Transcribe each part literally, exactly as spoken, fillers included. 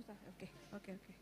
Oke, oke, oke.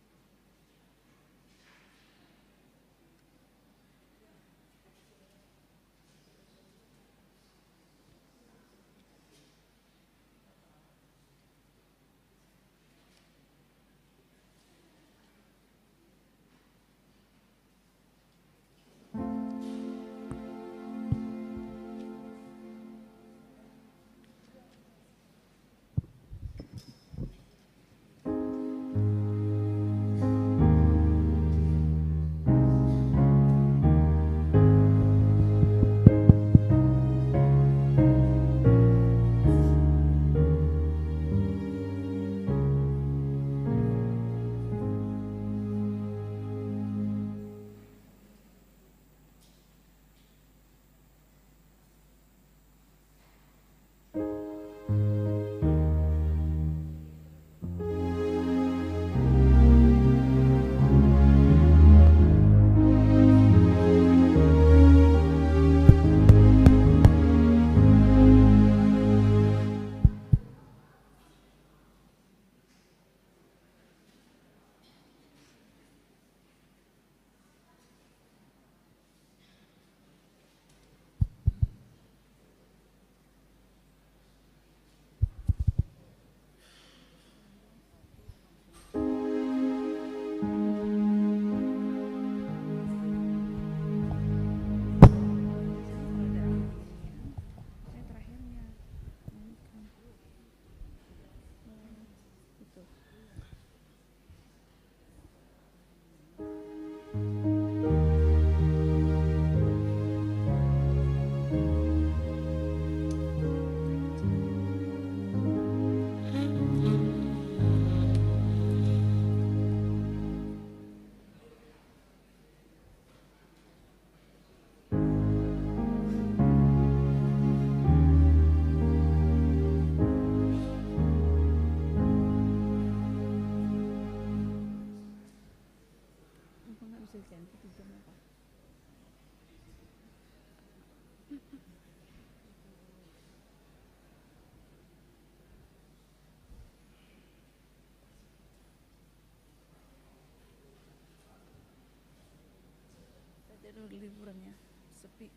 Jadi liburan ya, sepi.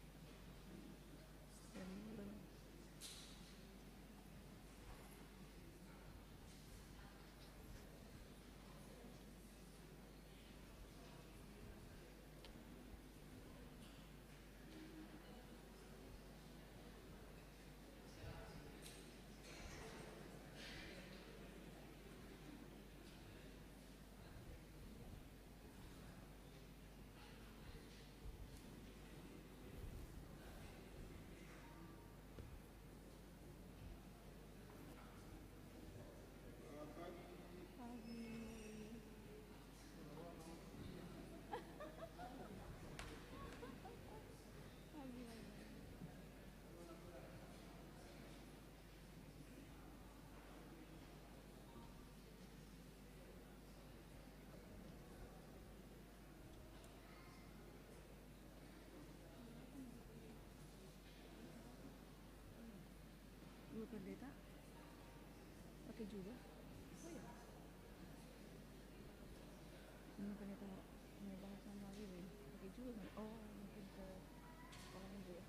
Liburan. Dua pendeta pakai jubah. Oh ya. Dua pendeta mau bahas sama Wiwi. Pakai jubah kan? Oh, mungkin ke sekolah minggu ya.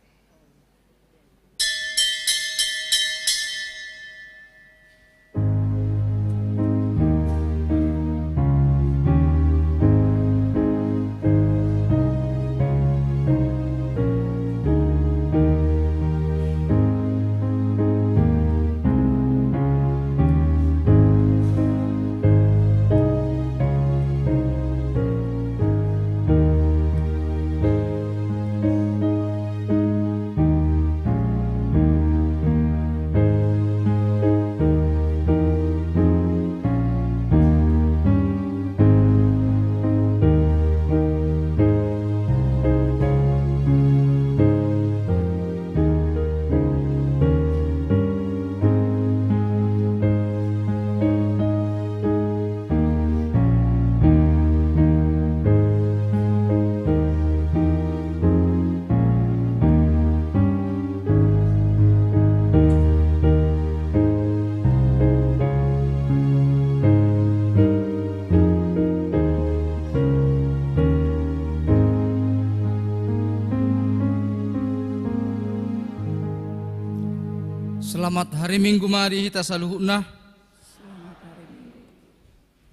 Selamat hari Minggu ma di hita saluhutna.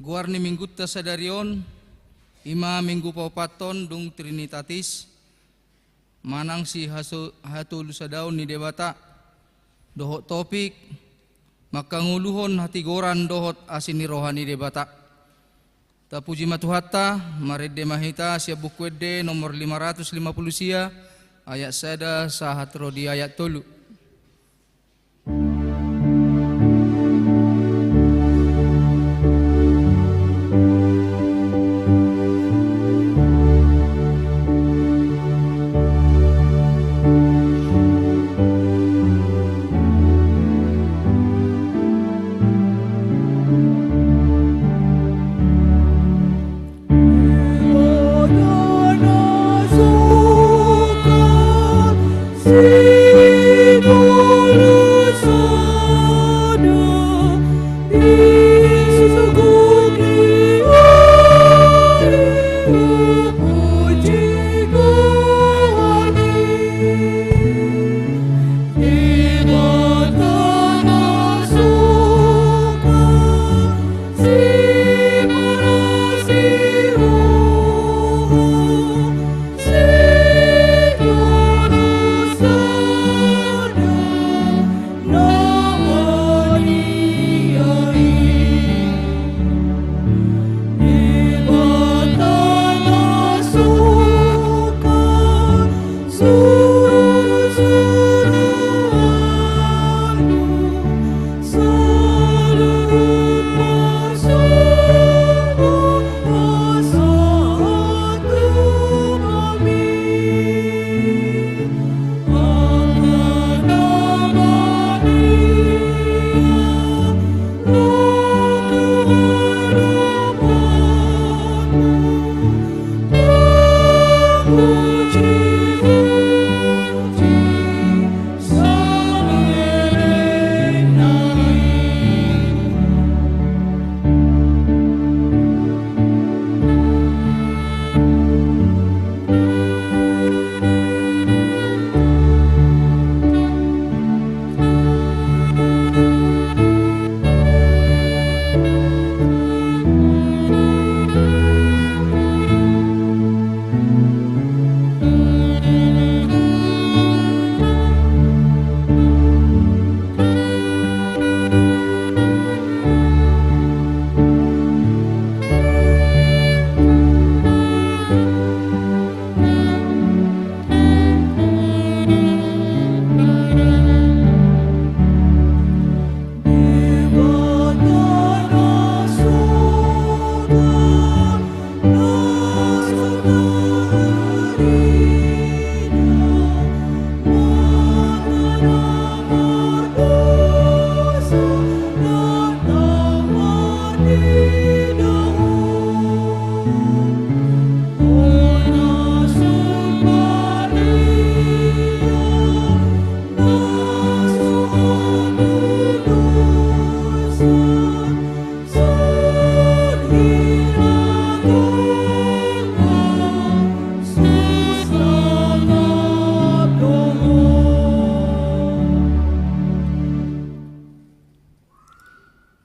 Goar ni Minggunta sadari on, i ma Minggu paopathon dung Trinitatis, manang si haso-, hatolusadaon ni Debata, dohot topik, mangkangoluhon hatigoran dohot asi ni roha ni Debata. Tapuji ma Tuhanta, marende ma hita sian Buku Ende nomor lima ratus lima puluh sia, ayat sada sahat ro di ayat tolu.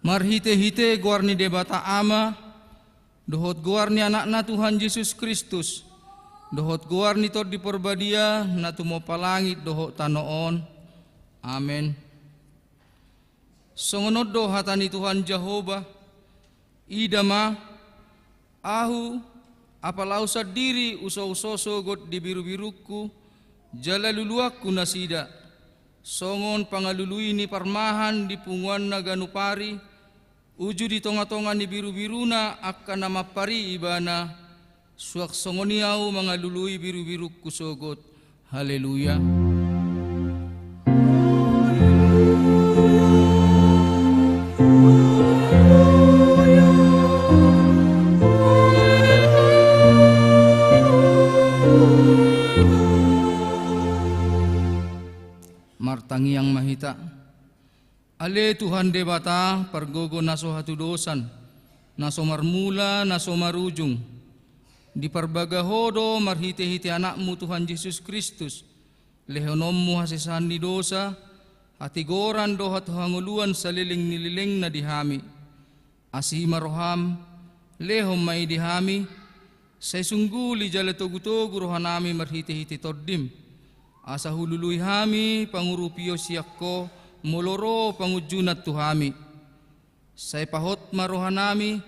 Marhite-hite goar ni Debata Ama, dohot goar ni Anakna Tuhan Jesus Kristus, dohot goar ni Tondi Parbadia na tumompa langit dohot tano on. Amen. Songon on do hata ni Tuhan Jahowa: Ida ma, Ahu, apala Ahu sandiri husouso sogot di birubirungku, jala luluanku nasida, songon pangalului ni parmahan di punguanna ganup ari, uju di tongatonga ni birubiruna angka na mampari ibana, suang songon i Ahu mangalului birubirungku sogot. Haleluya. Martangiang ma hita. Ale Tuhan Debata, pargogo na so hatudosan, na so marmula, na so marujung, diparbaga Ho do marhitehite Anakmu Tuhan Jesus Kristus lehononmu hasesaan ni dosa, Hatigoran dohot hangoluan saleleng ni lelengna di hami. Asi ma roham, lehon ma i di hami, sai sungguli jala togutogu rohanami marhitehite Tondim, asa hulului hami pangurupion sian Ho molo ro pangunjunan tu hami. Sai pahot ma rohanami,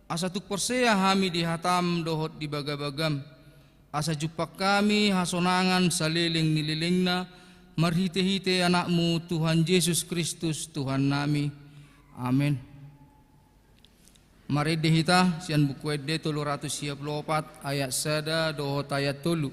asa tung porsea hami di hatam dohot di bagabagam, asa jumpang hami hasonangan saleleng ni lelengna, marhitehite Anakmu Tuhan Jesus Kristus Tuhannami. Amen. Marende hita sian Buku Ende tolu ratus sia pulu opat, ayat sada dohot ayat tolu.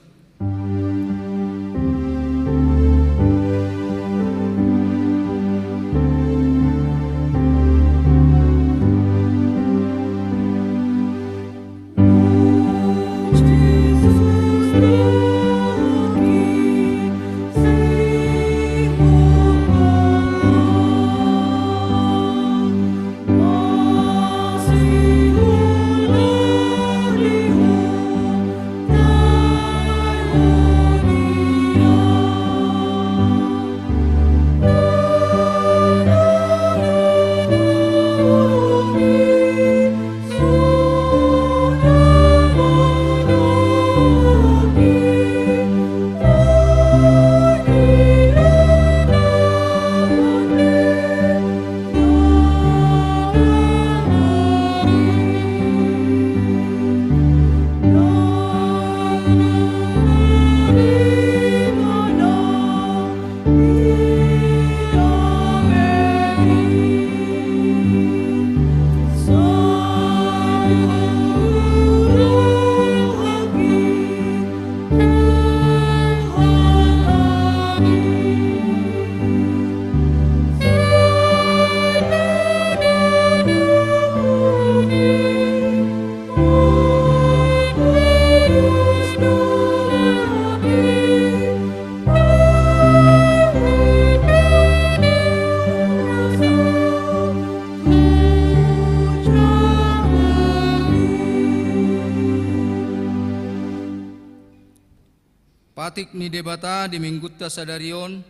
Patik ni Debata di Minggunta sadari on,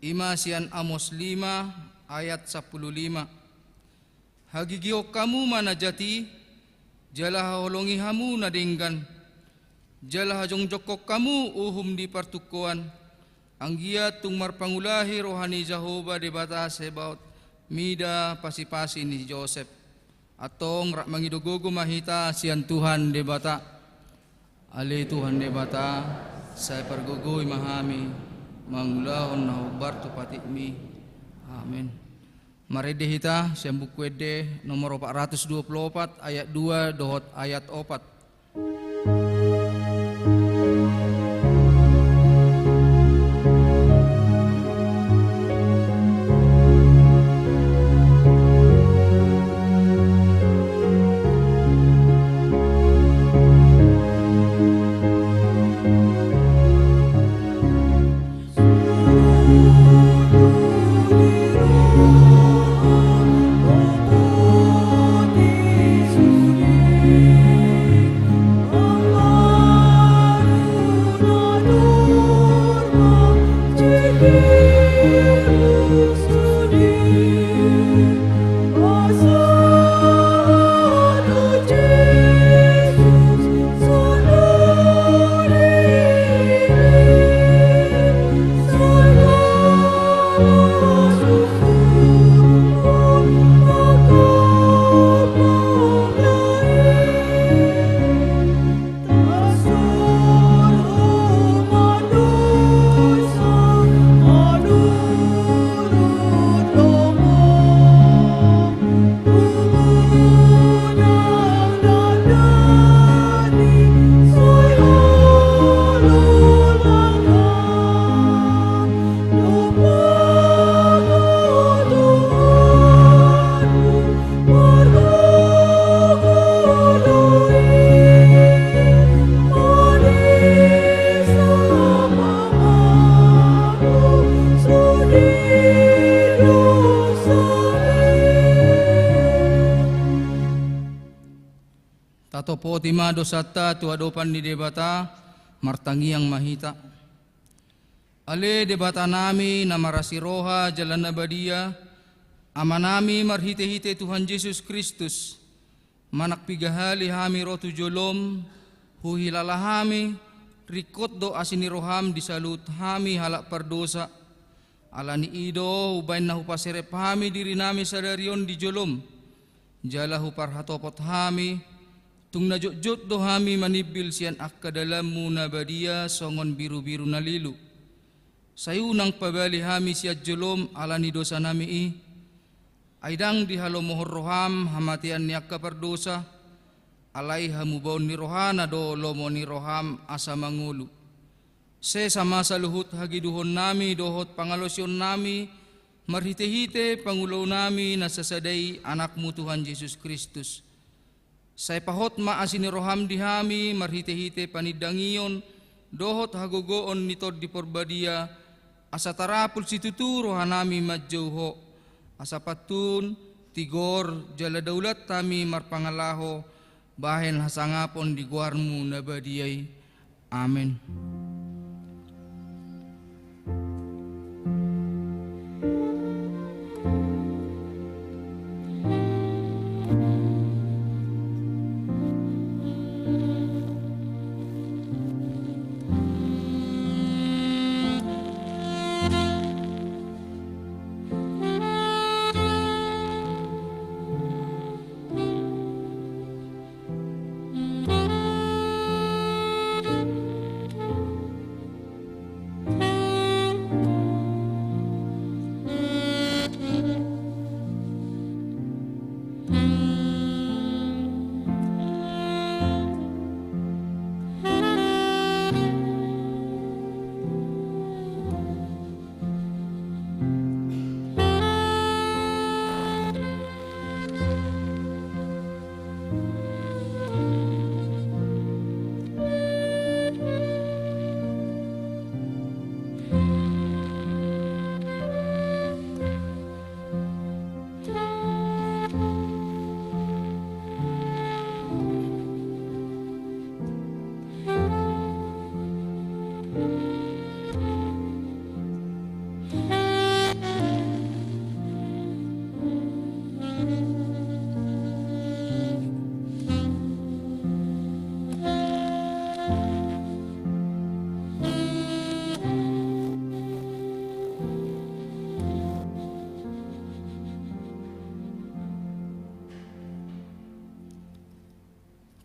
i ma sian Amos lima ayat sampulu lima. Hagigihon hamu ma na jat i, jala haholongi hamu na denggan, jala hajongjongkon hamu uhum di partungkoan, anggiat tung marpangulahi roha ni Jahowa Debata Sebaot mida pasipasi ni Josep. Antong rap mangido gogo ma hita sian Tuhan Debata. Ale Tuhan Debata, sai pargogoi ma hami mangulahon na hombar tu patikmi. Amen. Marende hita sian Buku Ende nomor opat ratus dua pulu opat, ayat dua dohot ayat opat. Tatopoti ma dosanta tu adopan ni Debata, martangiang ma hita. Ale Debatanami na marasi roha jala na badia, Amanami marhite-hite Tuhan Jesus Kristus, manang piga hali hami ro tu jolom, huhilala hami, ringkot do asi ni roham di saluhut hami halak pardosa. Ala ni i do, umbahen na hupaserep hami dirinami sadari on di jolom, jala huparhatopot hami, tung na jotjot do hami manimbil sian angka dalanmu na badia songon birubiru na lilu. Sai unang pabali hami sian jolom ala ni dosanami i, ai ndang dihalomohon roham hamatean ni angka pardosa, alai hamubaon ni rohana do lomo ni roham asa mangolu. Sesa ma saluhut hagiduhonnami dohot pangalaosionnami marhite-hite pangulaonami na sasada i, Anakmu Tuhan Jesus Kristus. Sai pahot ma asi ni roham di hami marhite-hite panindangion dohot hagogoon ni Tondi Porbadia, asa tarapul situtu rohanami manjou Ho, asa pantun, tigor, jala daulat hami marpangalaho bahen hasangapon di goarmu na badia i. Amen.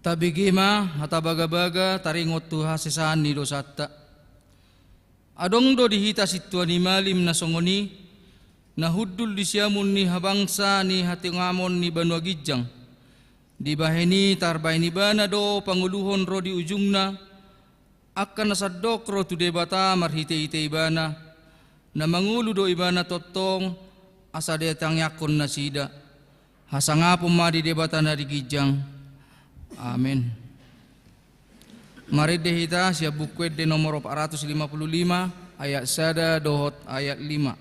Tabege ma hata bagabaga taringot tu hasesaan ni dosanta. Adong do di hita sintua ni malim na songon i, na hundul di siamun ni habangsa ni hatongamon ni banua ginjang. Dibahen i tarbahen ibana do pangoluhon ro di ujungna, angka na sandok ro tu Debata marhite-hite ibana, na mangolu do ibana tongtong asa ditangiangkon nasida. Hasangapon ma di Debata na di ginjang. Amen. Marende hita sian Buku Ende nomor opat ratus lima puluh lima, ayat sada dohot ayat lima.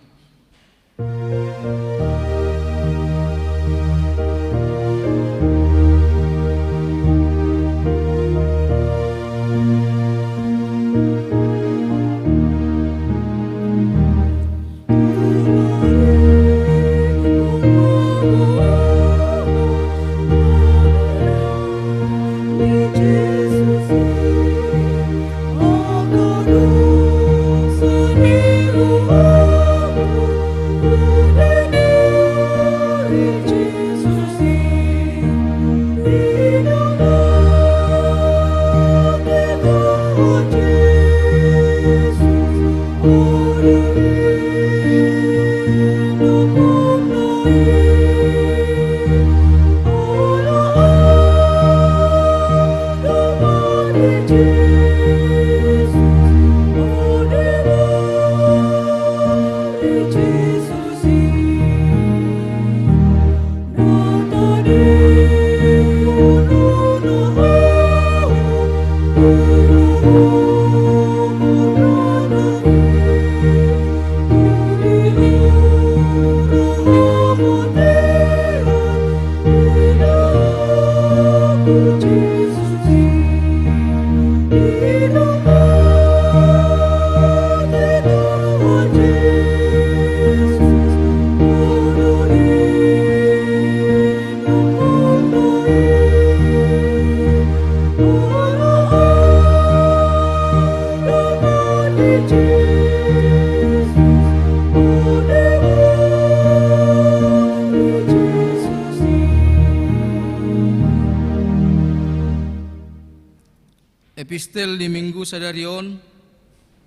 Epistel di Minggu sadari on,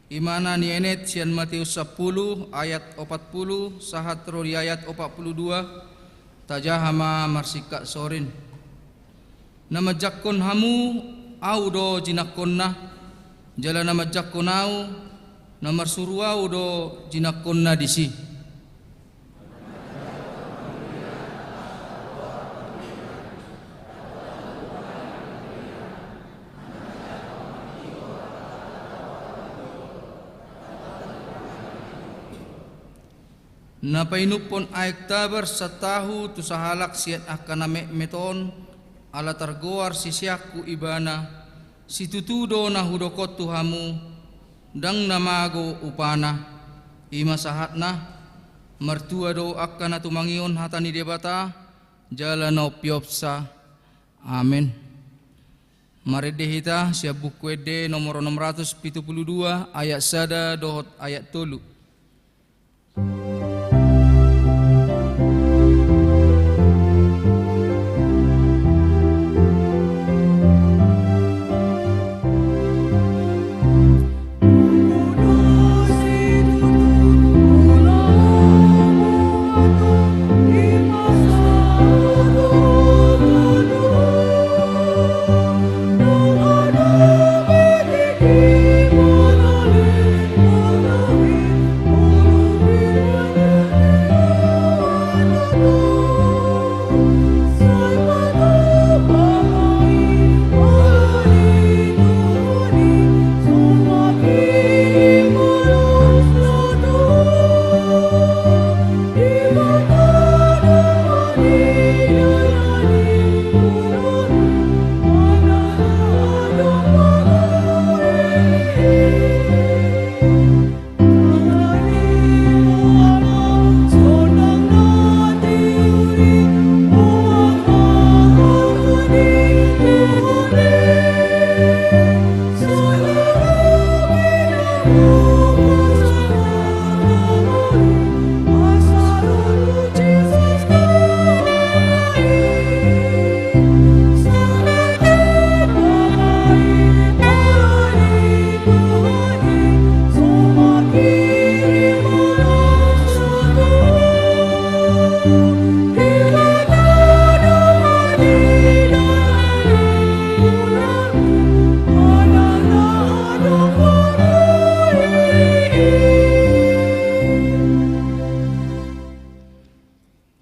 i ma na nienet sian Mateus sampulu ayat opat pulu sahat ro di ayat opat pulu dua. Tajaha ma marsingkat sorin. Na manjangkon hamu, Ahu do jinangkonna, jala na manjangkon Ahu, na marsuru Ahu do jinangkonna disi. Na painumhon aek tabar santahu tu sahalak sian angka na metmet on, ala targoar siseanku ibana, situtu do na hudok on tu hamu, ndang na mago upana. I ma sahatna. Martua do angka na tumangihon hata ni Debata, jala na umpeopsa. Amen. Marende hita sian Buku Ende nomor onom ratus pitu pulu dua, ayat sada dohot ayat tolu.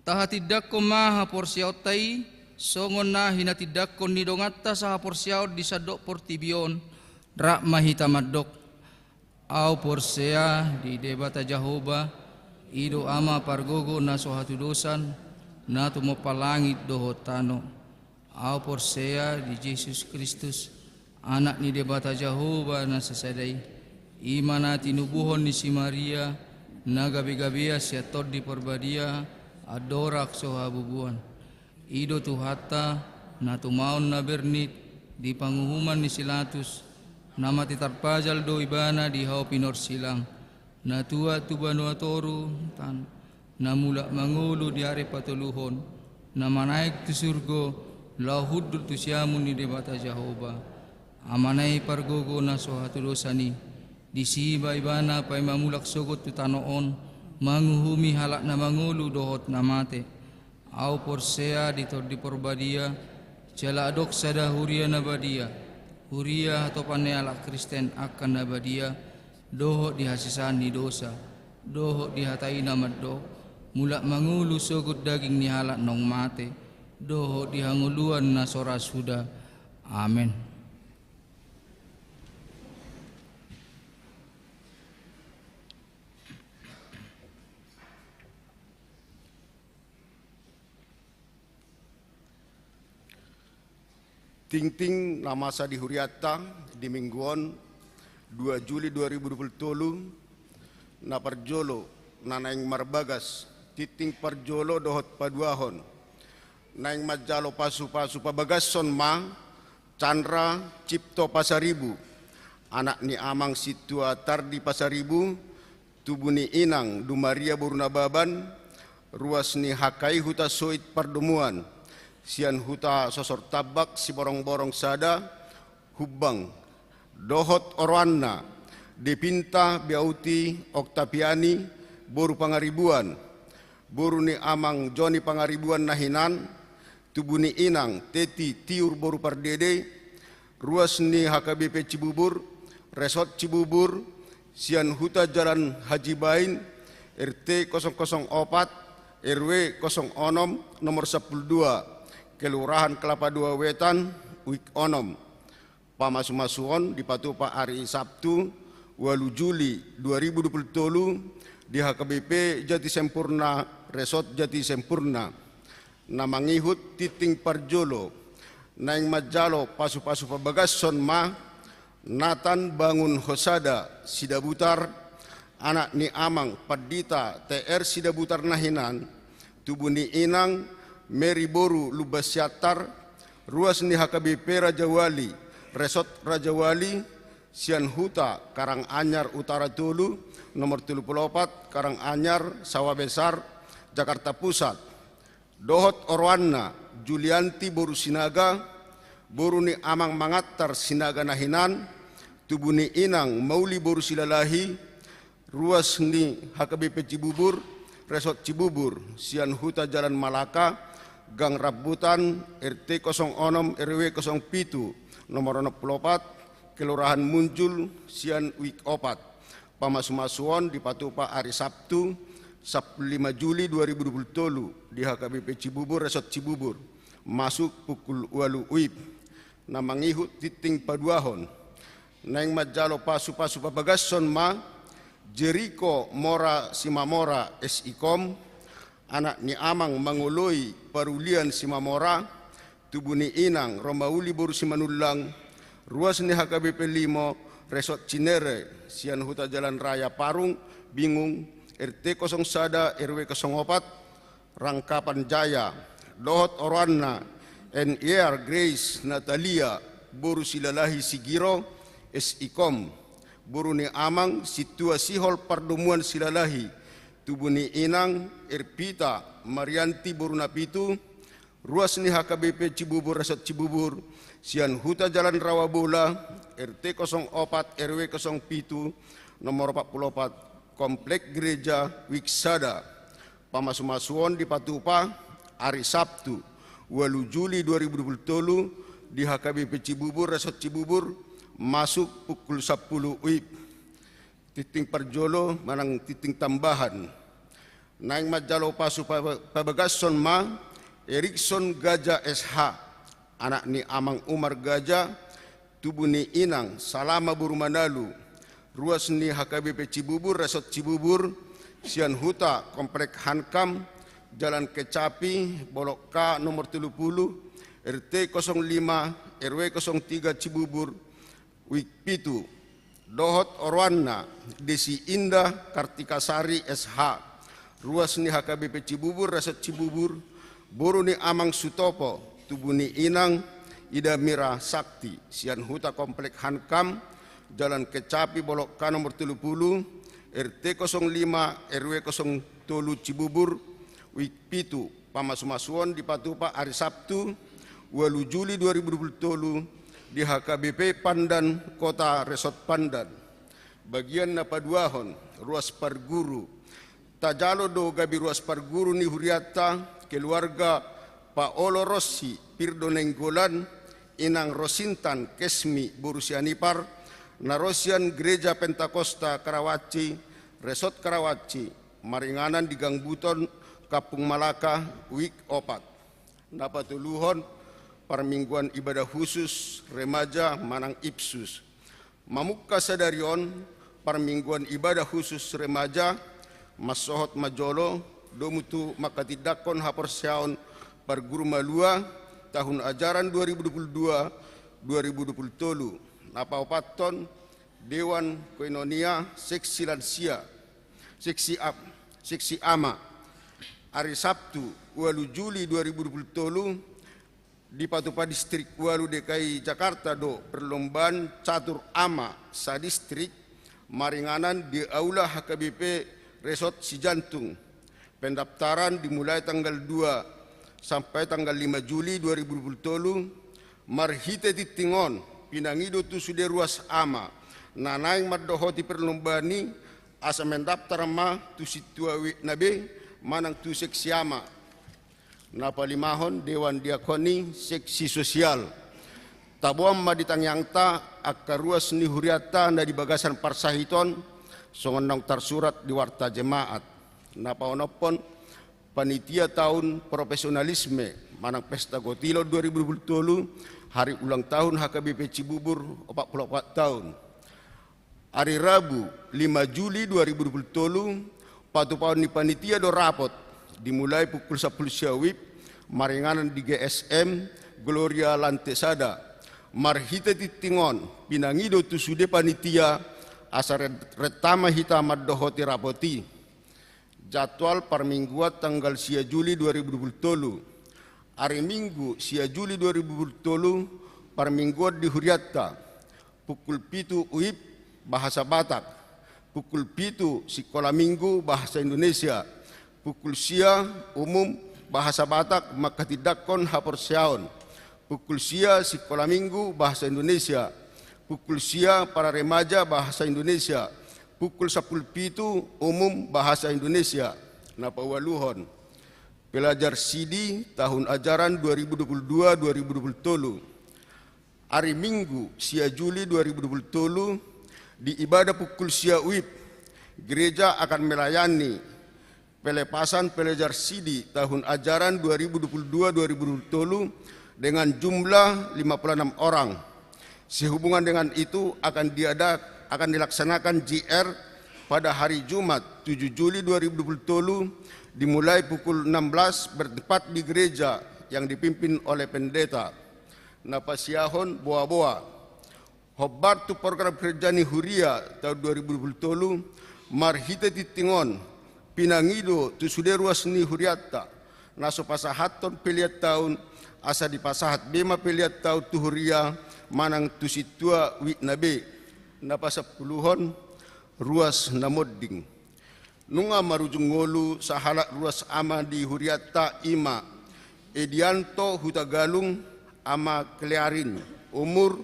Tahatindangkon ma haporseaonta i, songon na hinatindangkon ni donganta sahaporseaon di sandok portibi on. Rap ma hita mandok. Ahu porsea di Debata Jahowa, i do Ama pargogo na so hatudosan, na tumompa langit dohot tano. Ahu porsea di Jesus Kristus, Anak ni Debata Jahowa na sasada i, i ma na tinubuhon ni si Maria, na gabegabean sian Tondi Parbadia, andorang so habubuan. I do Tuhanta, na tumaon na bernit di panguhuman ni si Latus, na mate tarpajal do ibana di hau pinorsilang, na tuat tu banua toru, tan, na mulak mangolu di ari patoluhon, na manaek tu surgo, laho hundul tu siamun ni Debata Jahowa. Amana i pargogo na so hatudosan i, disi ma ibana paima mulak sogot tu tano on, manguhumi halak na mangolu dohot na mate. Ahu porsea di Tondi Parbadia, jala adong sada huria na badia, huria hatopan ni halak Kristen angka na badia, dohot di hasesaan ni dosa, dohot di hata i na mandok, mulak mangolu sogot daging ni halak naung mate, dohot di hangoluan na so ra suda. Amen. Tingting na masa di hurianta di Minggu on, dua Juli dua ribu dua puluh tolu, na parjolo, na naeng marbagas, tingting parjolo dohot paduahon, naeng manjalo pasupasu pabagason ma, Chandra Cipto Pasaribu, anak ni Amang Sintua Tardi Pasaribu, tubu ni Inang Dumaria boru Nababan, ruas ni H K I Hutasoit Pardomuan, sian Huta Sosor Tambak Siborongborong sada, Humbang, Dohot oroanna, Depinta Beauty Oktaviani boru Pangaribuan, boru ni amang Joni Pangaribuan na hinan, tubu ni inang Teti Tiur boru Pardede, ruas ni H K B P Cibubur, Resort Cibubur, sian Huta Jalan Haji Bain, R T kosong kosong opat, R W kosong onom, nomor sampulu dua, Kelurahan Kelapa Dua Wetan, Wik onom. Pamasumasuon dipatupa ari Sabtu, ualu Juli dua ribu dua pulu tolu, di H K B P Jati Sempurna, Resort Jati Sempurna. Na mangihut tinting parjolo, naeng manjalo pasupasu pabagashon ma, Nathan Bangun Hosada Sidabutar, anak ni amang Pandita T R Sidabutar na hinan, tubu ni inang Mary boru Lumban Siantar, ruas ni H K B P Rajawali, Resort Rajawali, sian Huta Karanganyar Utara tolu, nomor tolu pulu opat, Karanganyar, Sawah Besar, Jakarta Pusat. Dohot oroanna, Julianti boru Sinaga, boru ni amang Mangantar Sinaga na hinan, tubu ni inang Mauli boru Silalahi, ruas ni H K B P Cibubur, Resort Cibubur, sian Huta Jalan Malaka, Gang Rambutan, R T kosong onom, R W kosong pitu, nomor onom pulu opat, Kelurahan Munjul, sian Wik opat. Pamasumasuon dipatupa ari Sabtu, sampulu lima Juli dua ribu dua pulu tolu, di H K B P Cibubur, Resort Cibubur, masuk pukul ualu WIB. Na mangihut tinting paduahon, naeng manjalo pasupasu pabagashon ma, Jeriko Mora Simamora S I Kom, anak ni amang Mangoloi Parulian Simamora, tubu ni inang Romauli boru Simanullang, ruas ni H K B P limo, Resort Cinere, sian Huta Jalan Raya Parung, Bingung, R T kosong sada, R W kosong opat, Rangkapan Jaya. Dohot oroanna, N R Grace Natalia boru Silalahi Sigiro, S I Kom, boru ni amang Sintua Sihol Pardomuan Silalahi, tubu ni inang Erpita Marianti boru Napitu, ruas ni H K B P Cibubur, Resort Cibubur, sian Huta Jalan Rawabola, R T kosong opat, R W kosong pitu, nomor opat pulu opat, Komplek Gereja Wik sada. Pamasumasuon dipatupa ari Sabtu, ualu Juli dua ribu dua pulu tolu, di H K B P Cibubur, Resort Cibubur, masuk pukul sampulu WIB. Tinting parjolo manang tinting tambahan. Naeng manjalo pasu paba-, pabagashon ma, Erikson Gaja S H, anak ni amang Umar Gaja, tubu ni inang Salama boru Manalu, ruas ni H K B P Cibubur, Resort Cibubur, sian Huta Komplek Hankam, Jalan Kecapi, Bolok K nomor tolu pulu, R T kosong lima, R W kosong tiga Cibubur, Wik pitu. Dohot oroanna, Desi Indah Kartikasari S H, ruas ni H K B P Cibubur, Resort Cibubur, boru ni amang Sutopo, tubu ni inang Ida Mira Sakti, sian Huta Komplek Hankam, Jalan Kecapi, Bolok K nomor tolu pulu, R T kosong lima, R W kosong tolu Cibubur, Wik pitu. Pamasumasuon dipatupa ari Sabtu, ualu Juli dua ribu dua pulu tolu, di H K B P Pandan Kota, Resort Pandan. Bagian na paduahon, ruas parguru. Tajalo do gabe ruas parguru ni hurianta, keluarga Paolo Rossi, Pirdo Nainggolan, inang Rosintan Kesmi boru Sianipar, na ro sian Gereja Pentakosta Karawaci, Resort Karawaci, maringanan di Gang Buton, Kampung Malaka, Wik opat. Na patoluhon, parmingguan ibadah khusus remaja manang IPSUS. Mamungka sadari on, parmingguan ibadah khusus remaja, mansohot ma jolo, domu tu mangkatindangkon haporseaon parguru malua, tahun ajaran dua ribu dua puluh dua, dua ribu dua puluh tolu. Na paopathon, Dewan Koinonia Seksi Lansia, Seksi Am-, Seksi Ama. Ari Sabtu, ualu Juli dua ribu dua puluh tolu, dipatupa Distrik ualu D K I Jakarta do perlombaan catur ama sadistrik maringanan di Aula H K B P Resort Sijantung. Pendaftaran dimulai tanggal dua sampai tanggal lima Juli dua ribu dua puluh tolu, marhite tinting on, pinangido tu sude ruas ama na naeng mandohoti perlombaan i, asa mendaftar ma tu sintua uipna be manang tu seksi ama. Na palimahon, dewan diakoni seksi sosial. Taboan ma di tangiangta angka ruas ni hurianta na di bagasan parsahit on, songon naung tarsurat di warta jemaat. Na paonomhon, panitia tahun profesionalisme manang pesta gotilon dua ribu dua puluh tolu, hari ulang tahun H K B P Cibubur opat pulu opat tahun. Ari Rabu, lima Juli dua ribu dua puluh tolu, patupaon ni panitia do rapot, dimulai pukul sampulu sia uip, maringanan di G S M Gloria Lante Sada. Marhite tingting on, pinangido tu sude panitia, asa ren-, renta ma hita mandohoti rapot i. Jadwal parmingguan tanggal sia Juli dua ribu dua puluh tolu. Ari Minggu, sia Juli dua ribu dua puluh tolu, parmingguan di hurianta. Pukul pitu uip, bahasa Batak. Pukul pitu, sikola Minggu, bahasa Indonesia. Pukul sia, umum, bahasa Batak, manghatindanghon haporseaon. Pukul sia, sikola Minggu, bahasa Indonesia. Pukul sia, para remaja, bahasa Indonesia. Pukul sampulu pitu, umum, bahasa Indonesia. Na paualuhon, pelajar sidi tahun ajaran dua ribu dua puluh dua dua ribu dua puluh tolu. Ari Minggu, sia Juli dua ribu dua puluh tolu, di ibadah pukul sia uip, gereja akan melayani pelepasan pelajar sidi tahun ajaran dua ribu dua puluh dua dua ribu dua puluh tolu dengan jumlah lima puluh enam orang. Sehubungan dengan itu akan diada-, akan dilaksanakan J R pada hari Jumat, tujuh Juli dua ribu dua puluh tolu, dimulai pukul enam belas, bertempat di gereja yang dipimpin oleh pendeta. Na pasiahon, boaboa. Hombar tu program kerja ni huria tahun dua ribu dua puluh tolu, marhite tingting on, pinangido tu sude ruas ni hurianta, na so pasahathon pelean taon, asa dipasahat be ma pelean taon tu huria, manang tu sintua uipna be. Na pasampuluhon, ruas na monding. Nunga marujung ngolu sahalak ruas ama di hurianta, i ma Edianto Hutagalung, Ama Klearin, umur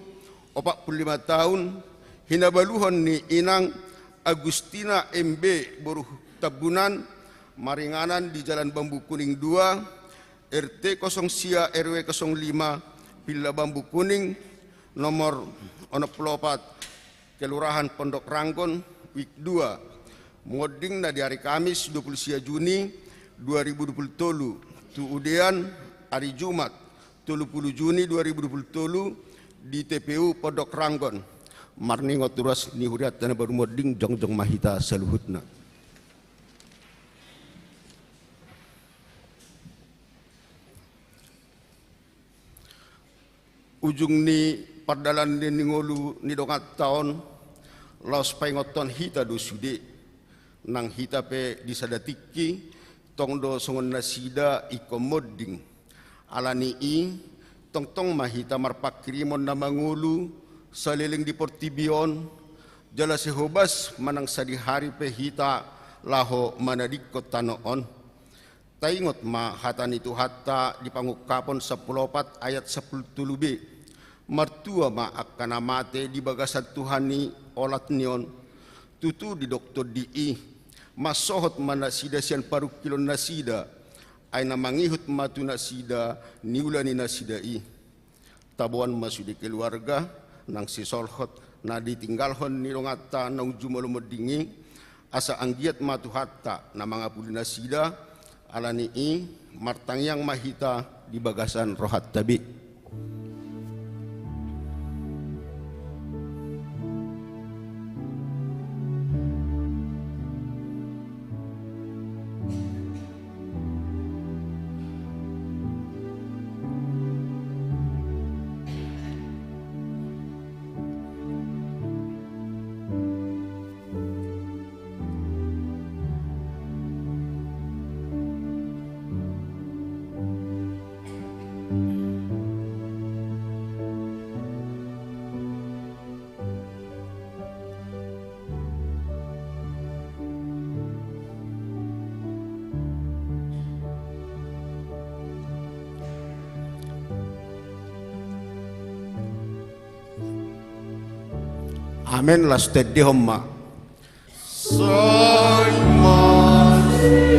opat pulu lima taon, hinabaluhon ni inang Agustina M B boru Tambunan, maringanan di Jalan Bambu Kuning dua, R T kosong sia, R W kosong lima, Villa Bambu Kuning, nomor onom pulu opat, Kelurahan Pondok Ranggon, Wik dua. Monding na di ari Kamis dua pulu sia Juni dua ribu dua pulu tolu, tu udean ari Jumat tolu pulu Juni dua ribu dua pulu tolu, di T P U Pondok Ranggon. Marningot tu ruas ni hurianta na baru monding, jongjong ma hita saluhutna. Ujung ni pardalanan ni ngolu ni donganta on, laos paingothon hita do sude, nang hita pe di sada tingki, tong do songon nasida ingkon monding. Ala ni i, tongtong ma hita marpanghirimon na mangolu, saleleng di portibi on, jala sehobas manang sadihari pe hita laho manadingkon tano on. Taingot ma hata ni Tuhanta di Pangungkapon sampulu opat ayat sampulu tolu b. Martua ma angka na mate di bagasan Tuhan i olat ni on. Tutu didok Tondi i, mansohot ma nasida sian parungkilon nasida, ai na mangihut ma tu nasida niula ni nasida i. Taboan ma sude keluarga nang sisolhot na ditinggalhon ni donganta naung jumolo monding i, asa anggiat ma Tuhanta na mangapuli nasida. Ala ni i, martangiang ma hita di bagasan rohanta be. Amen, laos tendehon ma. Sai masipaida.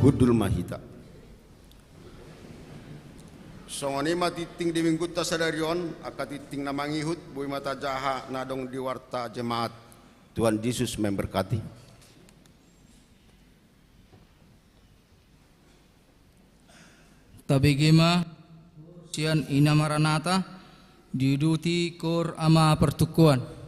Hundul ma hita. Songon i ma tingting di minggunta sadari on, angka tingting na mangihut, boi ma tajaha na adong di warta jemaat. Tuhan Jesus memberkati. Tabege ma sian Ina Maranata, diuduti Koor Ama Partukkoan.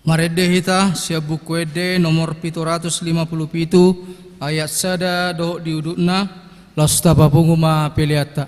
Marende hita sian Buku Ende nomor pitu ratus lima pulu pitu, ayat sada dohot di udutna, laos tapapungu ma peleanta.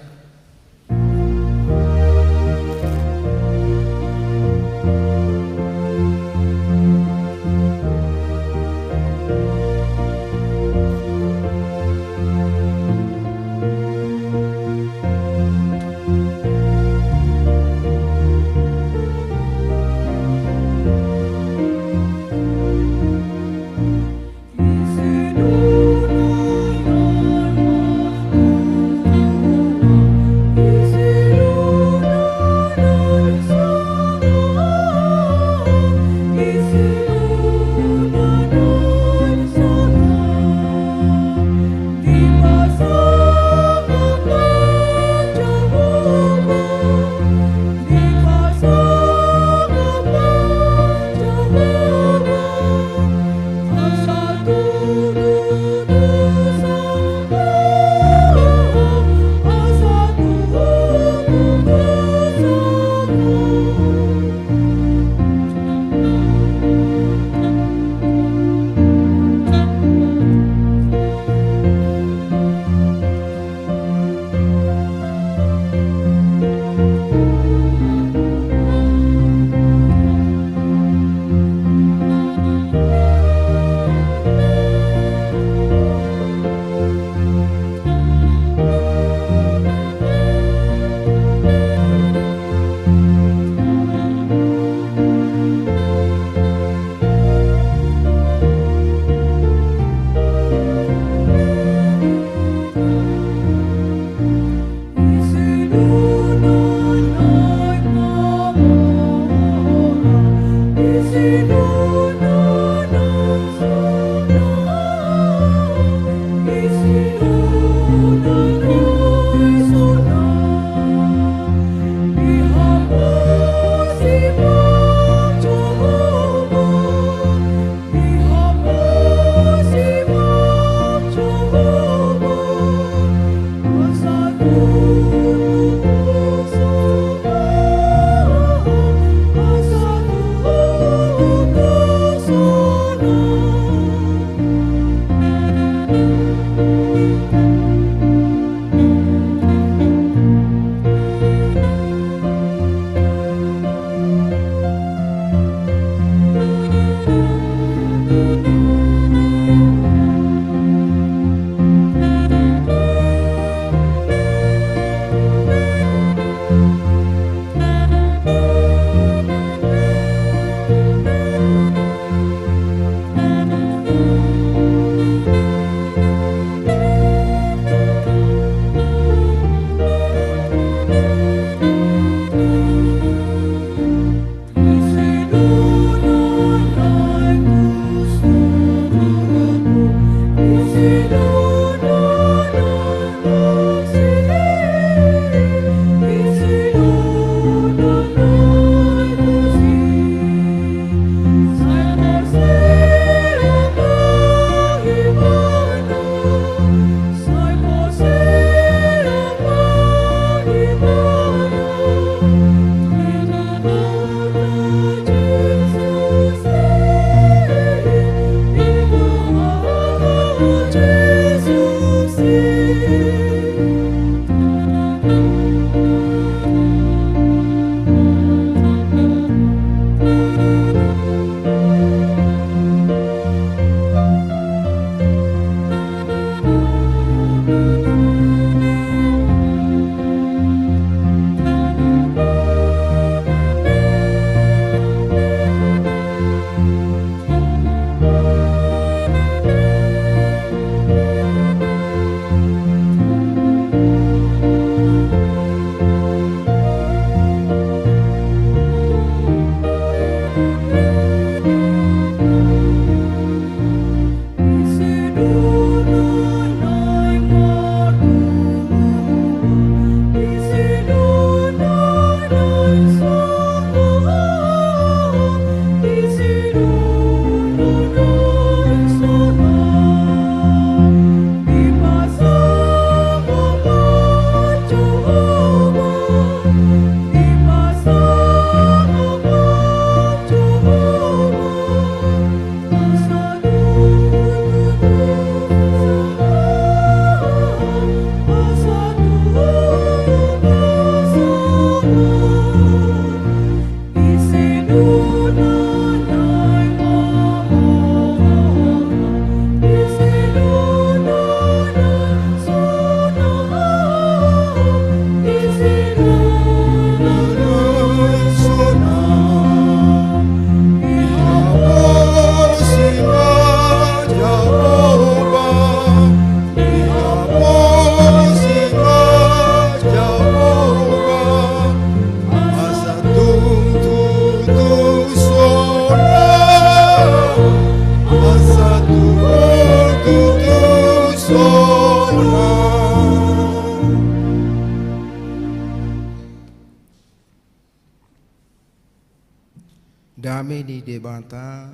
Dame ni Debata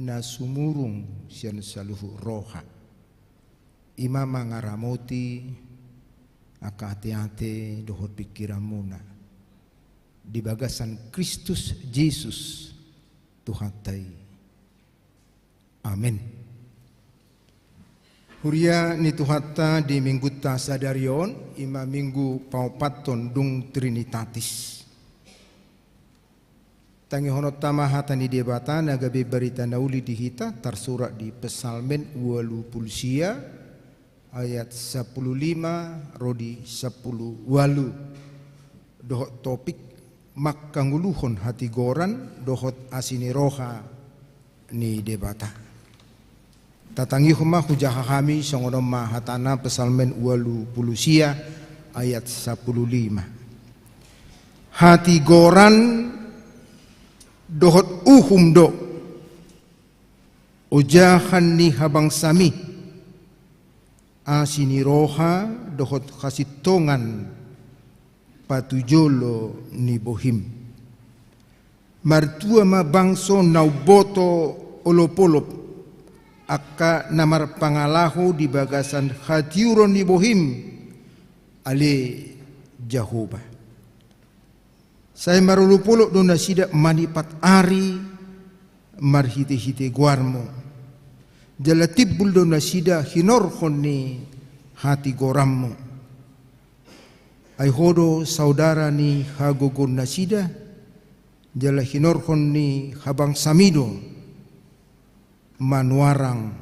na sumurung sian saluhut roha, i ma mangaramoti angka ateate dohot pingkiranmuna di bagasan Kristus Jesus Tuhanta i. Amen. Huria ni Tuhanta, di Minggunta sadari on, i ma Minggu paopathon dung Trinitatis. Tangihononta ma hata ni Debata na gabe barita na uli di hita, tarsurat di Psalmen ualu pulu sia, ayat sampulu lima ro di sampulu ualu, dohot topik mangkangoluhon hatigoran dohot asi ni roha ni Debata. Tatangihon ma, hujaha hami, songon on ma hatana, Psalmen ualu pulu sia ayat sampulu lima. Hatigoran dohot uhum do ojahan ni habangsami, asi ni roha dohot hasintongan patujolo ni bohim. Martua ma bangso na umboto olopolop, angka na marpangalaho di bagasan hatiuron ni bohim, ale Jahowa. Sai marolopolop do nasida manipat ari marhitehite goarmu, jala timbul do nasida hinorhon ni hatigoranmu. Ai ho do saudara ni hagogoon nasida, jala hinorhon ni habangsami do manuarang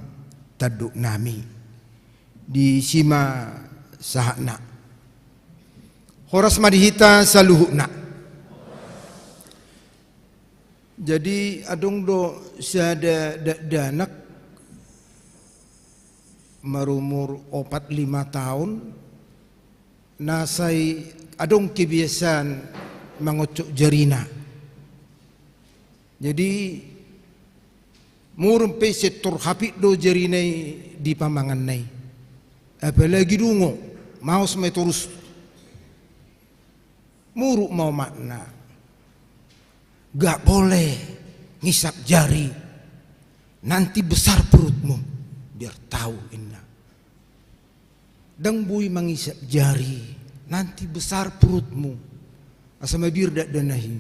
tanduknami. Disi ma sahatna. Horas ma di hita saluhutna. Jadi, adong do sada dakdanak marumur opat lima taon, na sai adong kebiasaan mangoncop jarina. Jadi, murung pe sintor hapit do jarina i di pamanganna i. Apalagi dungo, maos ma i torus. Muruk ma omakna, "Gak boleh ngisap jari, nanti besar perutmu." "Biar tahu," inna. "Ndang boi mangisap jari, nanti besar perutmu." Asa mabiar dakdanak i.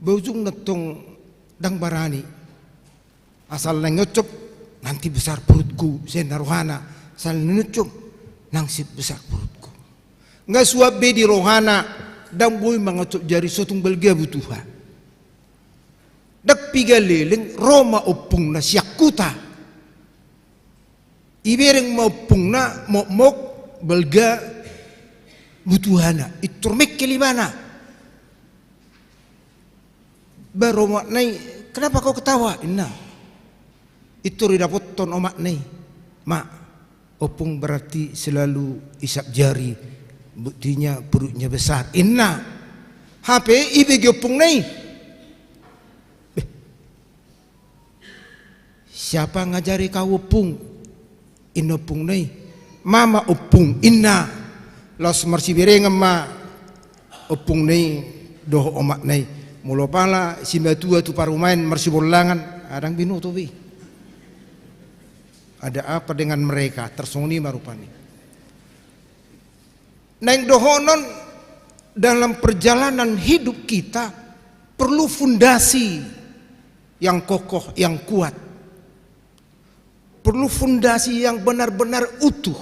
Ba ujungna tong ndang barani. Asal naeng nyoncop, "Nanti besar perutku," songon i rohana. Asal naeng nyoncop, "Nanti besar perutku." Nga suap be di rohana, ndang boi mangoncop jari, so tung balga butuha. Ndang piga leleng ro ma ompungna sian huta. Ibereng ma ompungna mokmok balga butuhana, pintor mengkel ibana. Baru omakna i, "Kenapa kau ketawa?" inna. Pintor didapothon omakna i, "Mak, ompung berarti selalu isap jari, buktinya perutnya besar," inna. Hape ibege ompungna i, "Beh, siapa ngajari kau, ompung?" inna ompungna i. "Mama, ompung," inna. Laos marsiberengan ma ompungna i dohot omakna i. Molo pala simatua tu parumaen marsibollangan, ndang binoto be. Ada apa dengan mereka? Tarsongon i ma rupani. Naeng dohonon, dalam perjalanan hidup kita perlu fondasi yang kokoh, yang kuat. Perlu fondasi yang benar-benar utuh.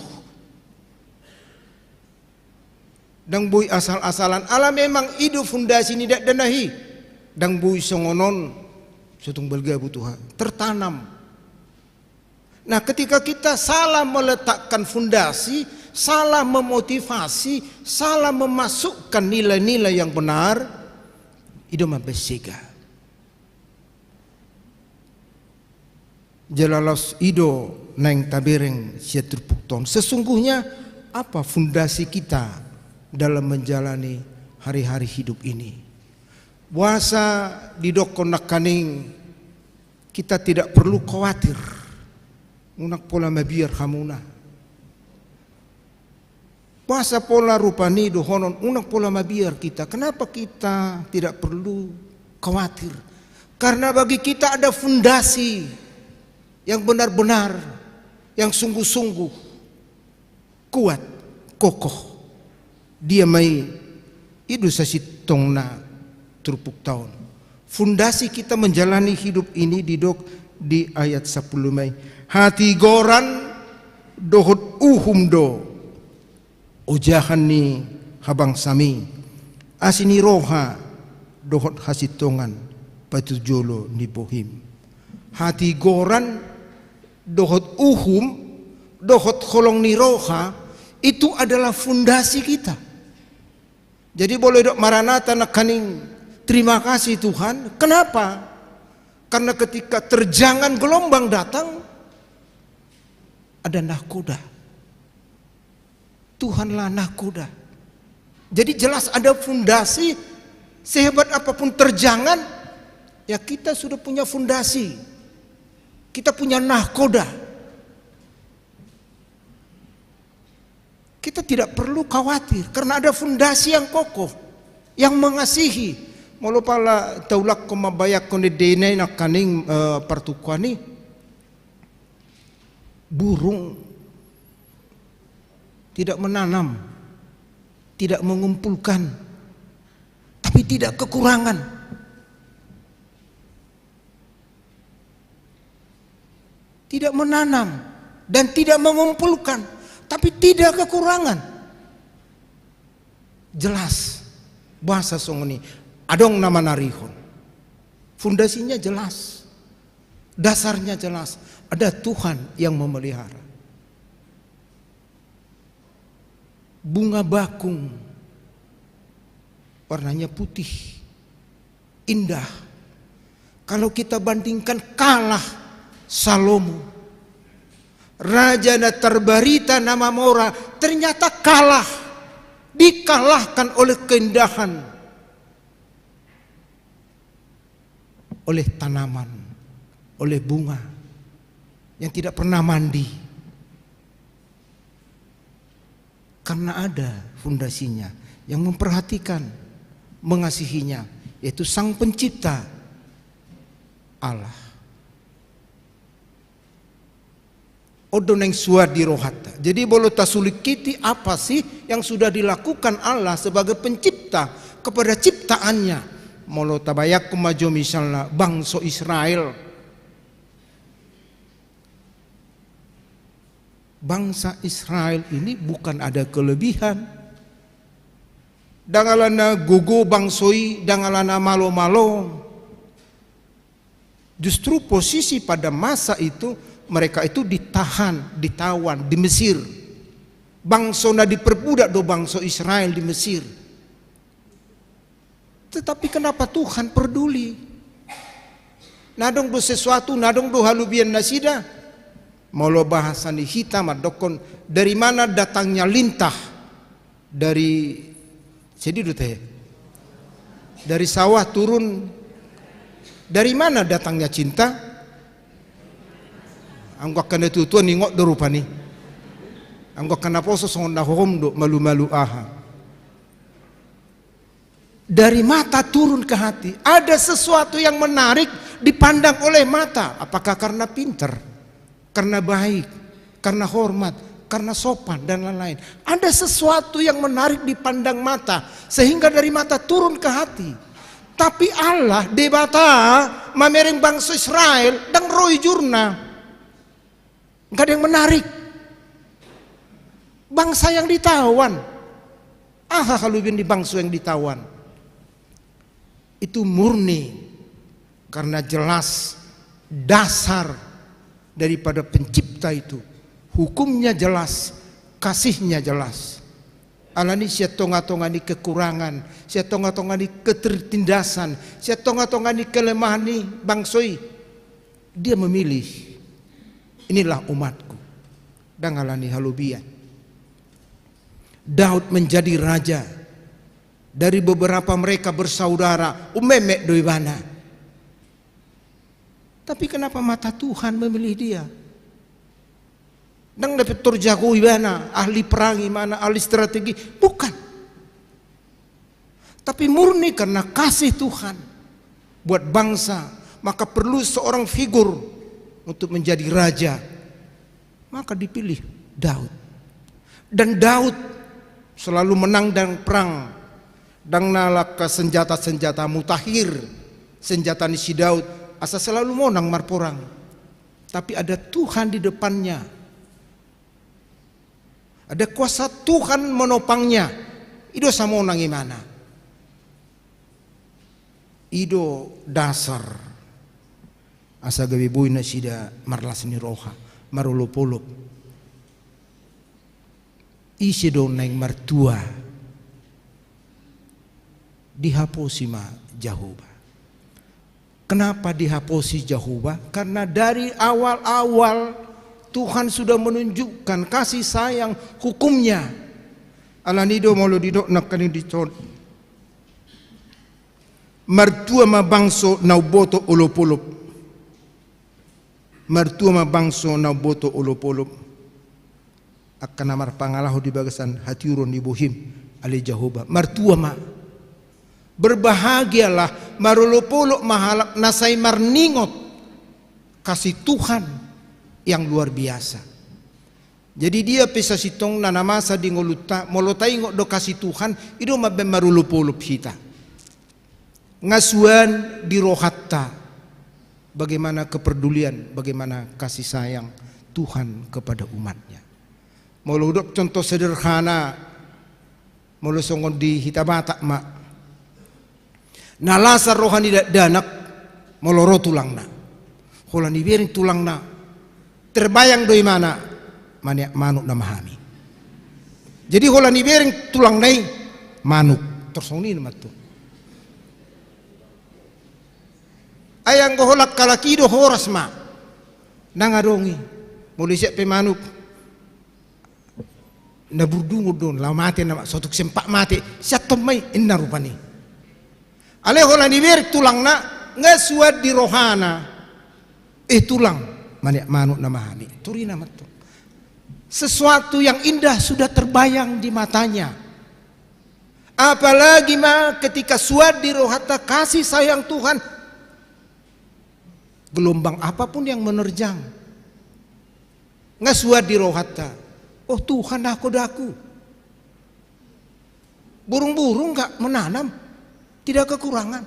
Ndang boi asal-asalan. Ala memang i do fondasi ni dakdanak i. Ndang boi songon on, so tung balga butuha. Tertanam. Nah, ketika kita salah meletakkan fondasi, salah memotivasi, salah memasukkan nilai-nilai yang benar, i do mambaen sega. Jala laos i do naeng tabereng sian turpukta on. Sesungguhnya apa fondasi kita dalam menjalani hari-hari hidup ini? Boasa didokkon nangkaning kita tidak perlu khawatir. Unang pola mabiar hamuna. Boasa pola rupani dohonon, unang pola mabiar kita. Kenapa kita tidak perlu khawatir. Karena bagi kita ada fundasi yang benar-benar, yang sungguh-sungguh kuat, kokoh. Dia ma i, i do sasintongna turpukta on. Fundasi kita menjalani hidup ini didok di ayat sampulu lima i. Hatigoran dohot uhum do ojahan ni habangsami, asi ni roha dohot hasintongan patujolo ni bohim. Hatigoran dohot uhum dohot holong ni roha, itu adalah fundasi kita. Jadi boleh dok Maranata nangkaning, terima kasih Tuhan. Kenapa? Karena ketika terjangan gelombang datang, ada nahkoda. Tuhanlah nahkoda. Jadi jelas ada fundasi, sehebat apapun terjangan, ya kita sudah punya fundasi. Kita punya nahkoda. Kita tidak perlu khawatir karena ada fundasi yang kokoh, yang mengasihi. Molo pala taulakkon mambayangkon ende i nangkaning, eh, partukuan i, burung tidak menanam, tidak mengumpulkan, tapi tidak kekurangan. Tidak menanam dan tidak mengumpulkan, tapi tidak kekurangan. Jelas, bahasa songon i, adong na manarihon. Fundasinya jelas, dasarnya jelas, ada Tuhan yang memelihara. Bunga bakung, warnanya putih, indah. Kalau kita bandingkan, kalah Salomo, raja na tarbarita, na mamora, ternyata kalah, dikalahkan oleh keindahan, oleh tanaman, oleh bunga yang tidak pernah mandi. Karena ada fundasinya yang memperhatikan, mengasihinya, yaitu Sang Pencipta, Allah. On do naeng suat di rohanta. Jadi molo tasulingkiti, apa sih yang sudah dilakukan Allah sebagai pencipta kepada ciptaannya? Molo tabayangkon ma jo misalna bangso Israel. Bangsa Israel ini bukan ada kelebihan. Ndang alana gogo bangso i, ndang alana malo-malo. Justru posisi pada masa itu, mereka itu ditahan, ditawan di Mesir. Bangso na diperbudak do bangso Israel di Mesir. Tetapi kenapa Tuhan peduli? Na adong do sesuatu, na adong do halobian nasida. Molo bahasa ni hita mandokkon, dari mana datangnya lintah? Dari, sedih do te. Dari sawah turun. Dari mana datangnya cinta? Anggo angka na tua-tua ningot do rupani. Anggo angka na poso songon na hohom do, malu-malu aha. Dari mata turun ke hati. Ada sesuatu yang menarik dipandang oleh mata. Apakah karena pinter, karena baik, karena hormat, karena sopan, dan lain-lain? Ada sesuatu yang menarik dipandang mata, sehingga dari mata turun ke hati. Tapi Allah, Debata, mamereng bangso Israel, ndang ro ijurna. Nggak ada yang menarik. Bangsa yang ditawan. Aha halobian di bangso yang ditawan? Itu murni karena jelas dasar daripada pencipta itu. Hukumnya jelas, kasihnya jelas. Alani sian tonga-tonga ni kekurangan, sian tonga-tonga ni ketertindasan, sian tonga-tonga ni kelemahan ni bangso i, Dia memilih, "Inilah umatku." Ndang alani halobian. Daud menjadi raja. Dari beberapa mereka bersaudara, umemek do ibana. Tapi kenapa mata Tuhan memilih dia? Ndang dapot tor jago ibana, ahli perang ibana, ahli strategi. Bukan. Tapi murni karena kasih Tuhan. buat bangsa, maka perlu seorang figur untuk menjadi raja. Maka dipilih Daud. Dan Daud selalu menang dalam perang. Ndang na alana senjata-senjata mutakhir, senjata ni si Daud, asa selalu monang marporang. Tapi ada Tuhan di depannya. Ada kuasa Tuhan menopangnya. I do asa monang ibana. I do dasar asa gabe boi nasida marlas ni roha, marolopolop. Ise do naeng martua? Dihaposi ma Jahowa. Kenapa dihaposi Jahowa? Karena dari awal-awal Tuhan sudah menunjukkan kasih sayang, hukum-Nya. Alani do molo didok nangkaning dison: Martua ma bangso na umboto olopolop. Martua ma bangso na umboto olopolop. Angka na marpangalaho di bagasan hatiuron ni bohim, ale Jahowa, martua ma. Berbahagialah, marolopolop ma halak na sai marningot kasih Tuhan yang luar biasa. Jadi dia pe sasintongna na masa di ngolunta, molo taingot do kasih Tuhan, i do mambaen marolopolop hita. Nga suan di rohanta bagaimana kepedulian, bagaimana kasih sayang Tuhan kepada umat-Nya. Molo hudok contoh sederhana, molo songon di hita Batak ma, na las roha ni dakdanak molo ro tulangna. Holan ibereng tulangna, terbayang do ibana, maniak manuk nama hami. Jadi holan ibereng tulangna i manuk, tor songon i ma tutu. Ai anggo holan halak i do, horas ma. Ndang adong i. Molo siap pe manuk, na burdungot do, laho mate nama, sotung sempak mate, sianton ma i, ninna rupani. Alai holan ibereng tulangna, nga suan di rohana. Eh tulang, maniak manuk nama hami. Tor i nama tutu. Sesuatu yang indah sudah terbayang di matanya. Apalagi ma ketika suan di rohanta kasih sayang Tuhan. Gelombang apapun yang menerjang, nga suan di rohanta, oh Tuhan, aha do ahu? Burung-burung nggak menanam, tidak kekurangan.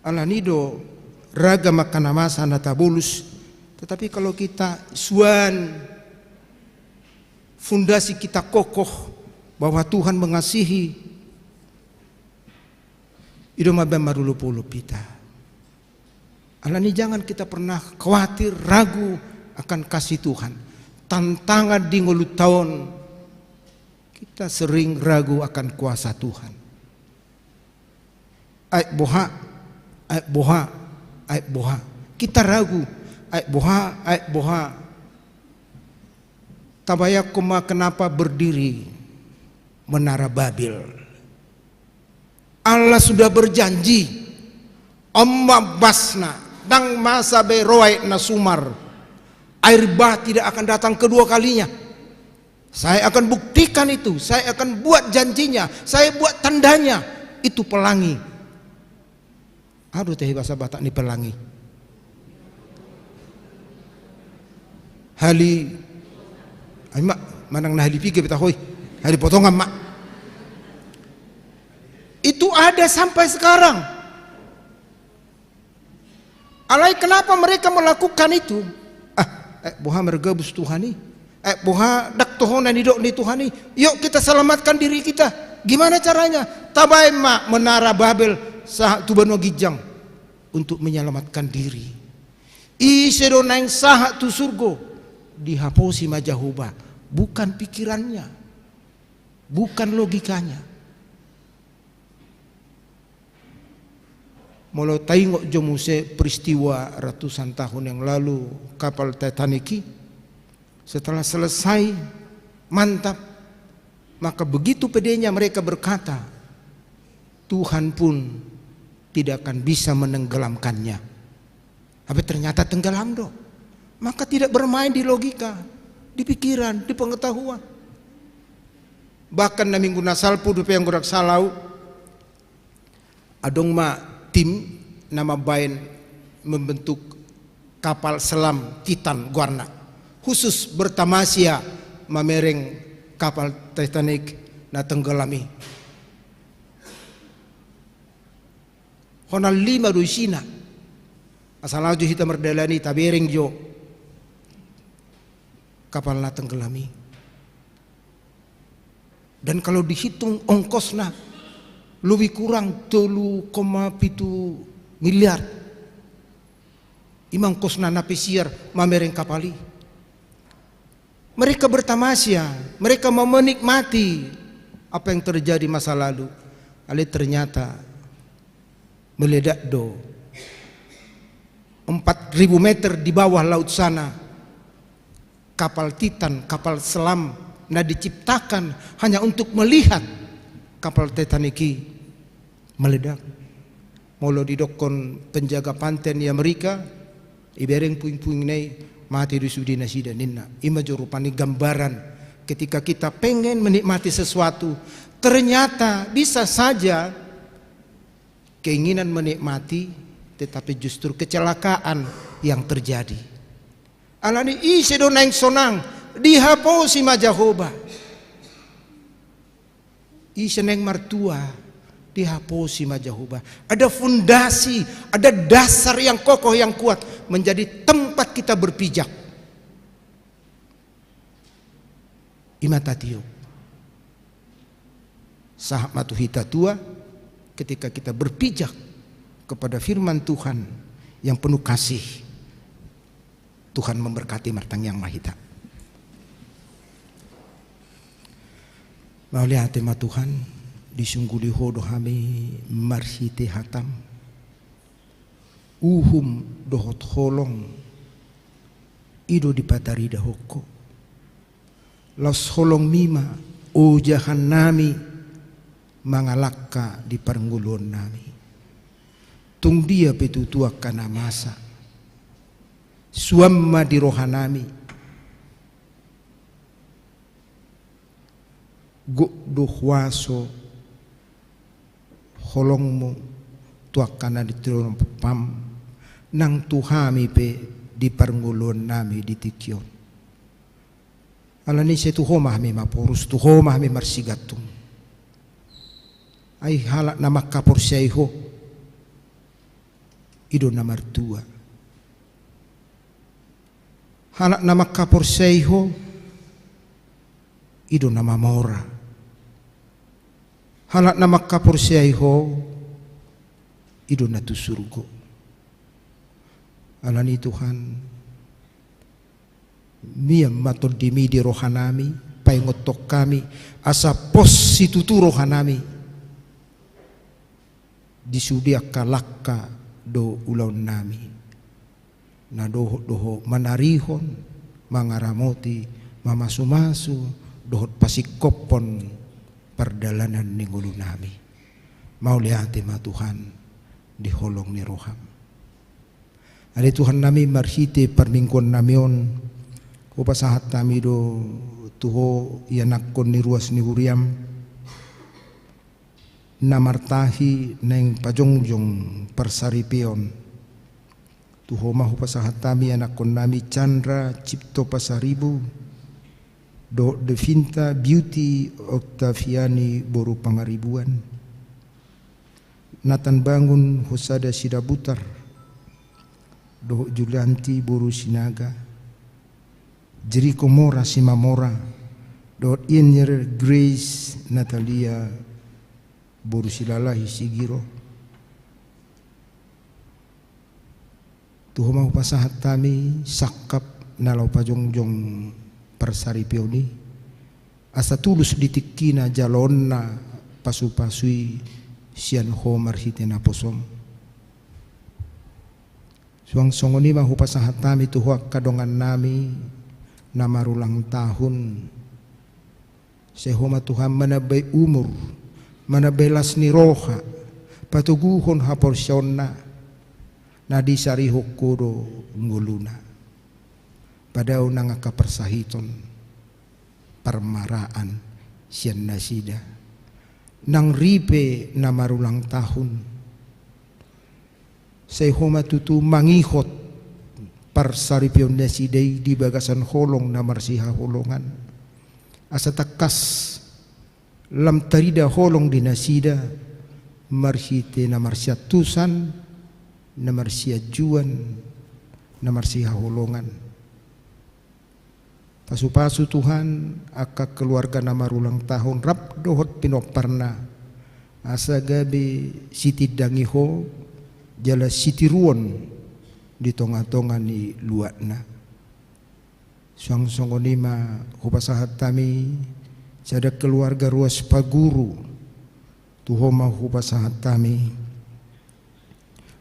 Alani do ragam angka na masa na tabolus. Tetapi kalau kita suan, fundasi kita kokoh bahwa Tuhan mengasihi, i do mambaen marolopolop hita. Alani jangan kita pernah khawatir, ragu akan kasih Tuhan. Tantangan di ngolunta on, kita sering ragu akan kuasa Tuhan. Aek boha, aek boha, aek boha. Kita ragu, aek boha, aek boha. Tabayangkon ma kenapa berdiri Menara Babel. Allah sudah berjanji, on ma basna, ndang masa be ro aek na sumar. Air bah tidak akan datang kedua kalinya. Saya akan buktikan itu, saya akan buat janjinya, saya buat tandanya. Itu pelangi. Aha do tahe bahasa Batak ni pelangi? Hali, ai ma, manang na hali piga pe tahe i, hali potongan ma. Itu ada sampai sekarang. Alai kenapa mereka melakukan itu? Ah, eh, boha margabus Tuhan i. Eh, boha ndang toho na nidok ni Tuhan i. Yuk kita selamatkan diri kita. Gimana caranya? Tabaen ma menara Babel sahat tu banua ginjang untuk menyelamatkan diri. Ise do naeng sahat tu surgo? Dihaposi ma Jahowa, bukan pikirannya, bukan logikanya. Molo taingot jo muse peristiwa ratusan tahun yang lalu, kapal Titanic i, setelah selesai mantap, maka begitu pedenya mereka berkata, "Tuhan pun tidak akan bisa menenggelamkannya." Tapi ternyata tenggelam do. Maka tidak bermain di logika, di pikiran, di pengetahuan. Bahkan na minggu na salpu dope, anggo ndang sala ahu, adong ma tim na mambaen membentuk kapal selam Titan goarna, khusus bertamasia mamereng kapal Titanic na tenggelam i. Hona lima do isina. Asa laho jo hita mardalan i tabereng jo kapal na tenggelam i. Dan kalau dihitung ongkosna, lebih kurang tolu koma pitu miliar. Ima ongkosna na pesiar mamereng kapal i. Mereka bertamasia, mereka mau menikmati apa yang terjadi masa lalu. Alai ternyata meledak do. Empat ribu meter di bawah laut sana, kapal Titan, kapal selam na diciptakan hanya untuk melihat kapal Titanic i meledak. Molo didokkon penjaga pantai ni Amerika, ibereng puing-puing na i, mate do sude nasida ninna. Ima jo rupani gambaran ketika kita pengen menikmati sesuatu, ternyata bisa saja keinginan menikmati, tetapi justru kecelakaan yang terjadi. Alani i ise do naeng sonang, dihaposi ma Jahowa. Ise naeng martua, dihaposi ma Jahowa. Ada fondasi, ada dasar yang kokoh, yang kuat, menjadi tempat kita berpijak. Ima tatiop. Sahat ma tu hita tua, ketika kita berpijak kepada firman Tuhan yang penuh kasih, Tuhan memberkati. Martangiang ma hita. Mauliate ma Tuhan, disungguli Ho do hami marhite hataM. Uhum dohot holong i do dipataridahon Ho. Laos holongMi ma ojahannami mangalangka di parngoluonnami. Tung dia pe tutu angka na masa, suan ma di rohanami. Gok do huaso holongMu tu angka na di tinompa, nang tu hami pe di parngoluonnami di tingki on. Alani i sai tu Ho ma hami maporus, tu Ho ma hami marsigantung. Ai halak na mangkaporseai Ho, i do na martua. Halak na mangkaporseai Ho, i do na mamora. Halak na mangkaporseai Ho, i do na tu surgo. Alani i Tuhan, mian ma TondiMi di rohanami, paingothon hami, asa pos situtu rohanami di sude angka langka dohot ulaonnami. Na dohot do Ho manarihon, mangaramoti, mamasumasu, dohot pasingkophon pardalanan ni ngolunami. Mauliate ma Tuhan di holong ni rohaM. Ale Tuhannami, marhite parmingguonnami on, hupasahat hami do tu Ho ianakhon ni ruas ni huriaM, na martahi naeng pajongjong parsaripeon. Tu Ho ma hupasahat hami ianakhonnami Chandra Cipto Pasaribu, dohot Devinta Beauty Octaviani boru Pangaribuan, Nathan Bangun Hosada Sidabutar, dohot Julianti boru Sinaga, Jeriko Mora Simamora, dohot Inir Grace Natalia boru Silalahi Sigiro. Tu Ho ma hupasahat hami sangkap na laho pajongjong parsaripeon i, asa tulus di tingkina jaloonna pasupasu i sian Ho marhite naposoM. Suang songon i ma hupasahat hami tu Ho angka dongannami na marulang tahun. Sai Ho ma Tuhan manambai umur, manambai las ni roha, patoguhon haporseaonna, na disarihon Ho do ngoluna. Padao nang angka parsahiton, parmaraan sian nasida. Nang ripe na marulang tahun, Sai Ho ma tutu mangihot parsaripeon nasida i di bagasan holong na marsihaholongan. Asa tangkas lam tarida holong di nasida marhite na marsiantusan, na marsianjuan, na marsihaholongan. Pasupasu Tuhan angka keluarga na marulang tahun rap dohot pinomparna, asa gabe sitindangi Ho jala sitiruon di tongatonga ni luatna. Suang songon i ma hupasahat hami sada keluarga ruas paguru. Tu Ho ma hupasahat hami,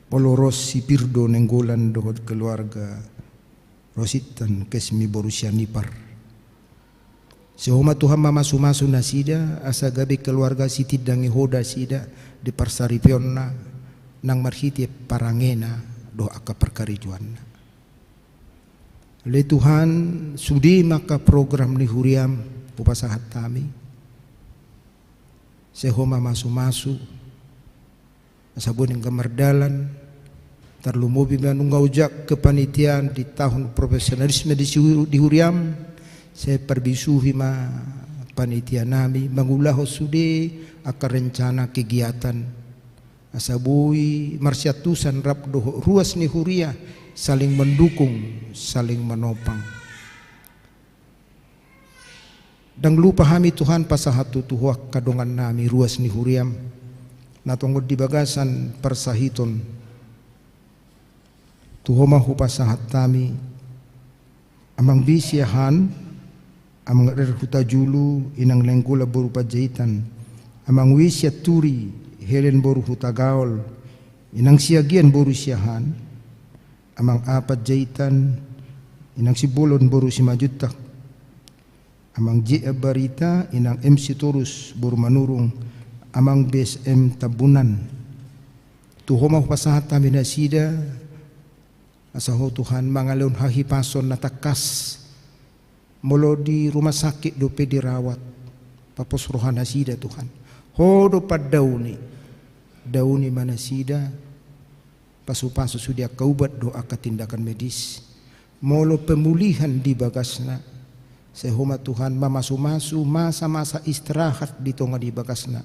molo ro si Pirdo Nainggolan dohot keluarga, ro si intan Kesmi boru Sianipar. Sai Ho ma Tuhan mamasumasu nasida, asa gabe keluarga sitindangi Ho nasida di parsaripeonna, nang marhite parangena dohot angka parkarejoanna. Ale Tuhan, sude ma angka program ni huriaM hupasahat hami. Sai Ho mamasumasu, asa boi nangkin mardalan, tarlumobi ma nunga ojak kepanitiaan di tahun profesionalisme di sihu-, di huriaM, sai parbisuhi ma panitia nami mangulahon sude angka rencana kegiatan. Asa boi marsiantusan rap dohot ruas ni huria, saling mendukung, saling menopang. Ndang lupa hami Tuhan pasahat tu Ho angka dongan nami ruas ni huriaM, na tongon di bagasan parsahiton. Tu Ho ma hupasahat hami, Amang B. Siahaan, Amang R. Hutajulu, Inang Nainggolan boru Panjaitan, Amang W. Sianturi, Helen boru Hutagaol, Inang Siagian boru Siahaan, Amang A. Panjaitan, Inang Simbolon boru Simanjuntak, Amang J. A. Barita, Inang M. Sitorus boru Manurung, Amang B S M Tambunan. Tu Ho ma hupasahat hami nasida, asa Ho Tuhan mangalehon hahipason na tangkas. Molo di rumah sakit dope dirawat, papos roha nasida Tuhan. Ho do pandaoni, daoni ma nasida, pasupasu sude angka ubat dohot angka tindakan medis. Molo pemulihan di bagasna, sai Ho ma Tuhan mamasumasu masa-masa istirahat di tonga ni bagasna,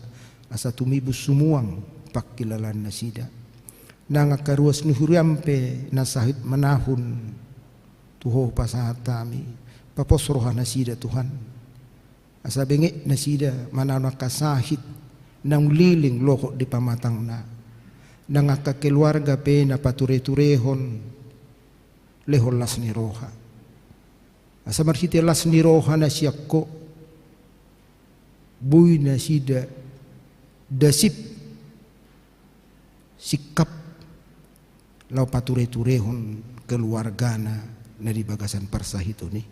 asa tumibus sumuang pangkilalaan nasida. Nang angka ruas ni huriaM pe na sahit manahun, tu Ho pasahat hami, papos roha nasida Tuhan. Asa benget nasida manang angka sahit naung leleng lohot di pamatangna. Nang angka keluarga pe na patureturehon, lehon las ni roha. Asa marhite las ni roha na sian Ho, boi nasida dasip sikap laho patureturehon keluargana na di bagasan parsahiton i.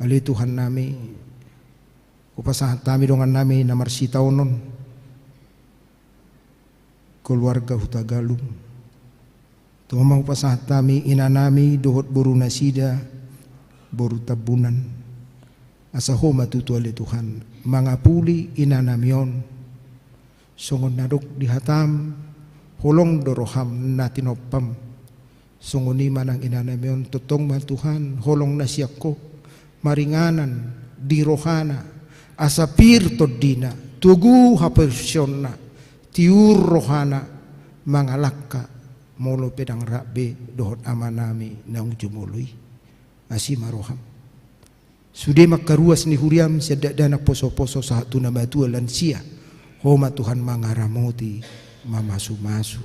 Ale Tuhan nami, hupasahat hami dongan nami na marsitaonon, keluarga Hutagalung. Tu Ho ma hupasahat hami ina nami dohot boru nasida, boru Tambunan. Asa Ho ma tutu ale Tuhan mangapuli ina nami on. Songon na dok di hataM, holong do rohaM na tinompaM. Songon i ma nang ina nami on, tongtong ma Tuhan holong na sian Ho, maringanan di rohana, asa pir tondina, togu haporseaonna, tiur rohana, mangalangka molo pe ndang rap be dohot ama nami naung jumolo i. Asi ma rohaM. Sude ma angka ruas ni huriaM sian dakdanak posoposo sahat tu na matua lansia. Ho ma Tuhan mangaramoti, mamasumasu,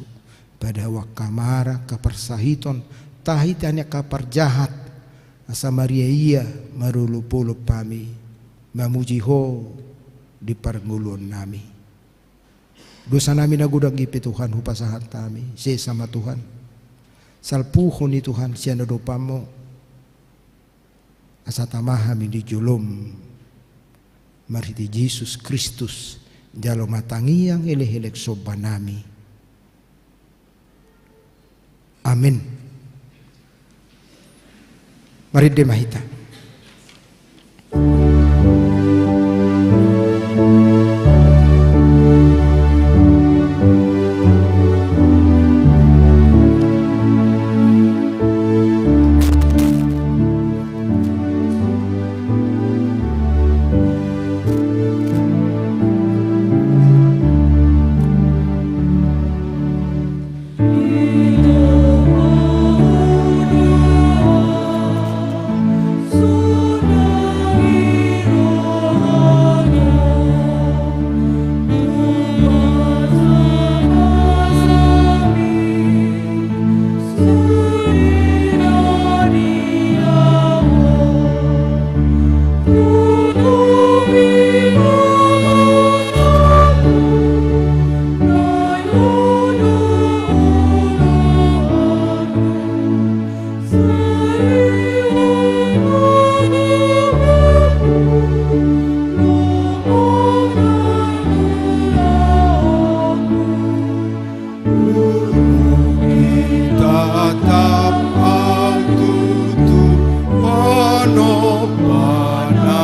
padao angka mara, angka parsahiton, tahi-tahi ni angka parjahat, asa mariaia marolopolop hami mamuji Ho di parngoluon nami. Dosa nami na godang i pe Tuhan hupasahat hami, sesa ma Tuhan. Salpuhon i Tuhan sian adopanMu. Asa tama hami di joloM marhite Jesus Kristus, jalo ma tangiang elek-elek somba nami. Amen. Marende ma hita. Panabuju.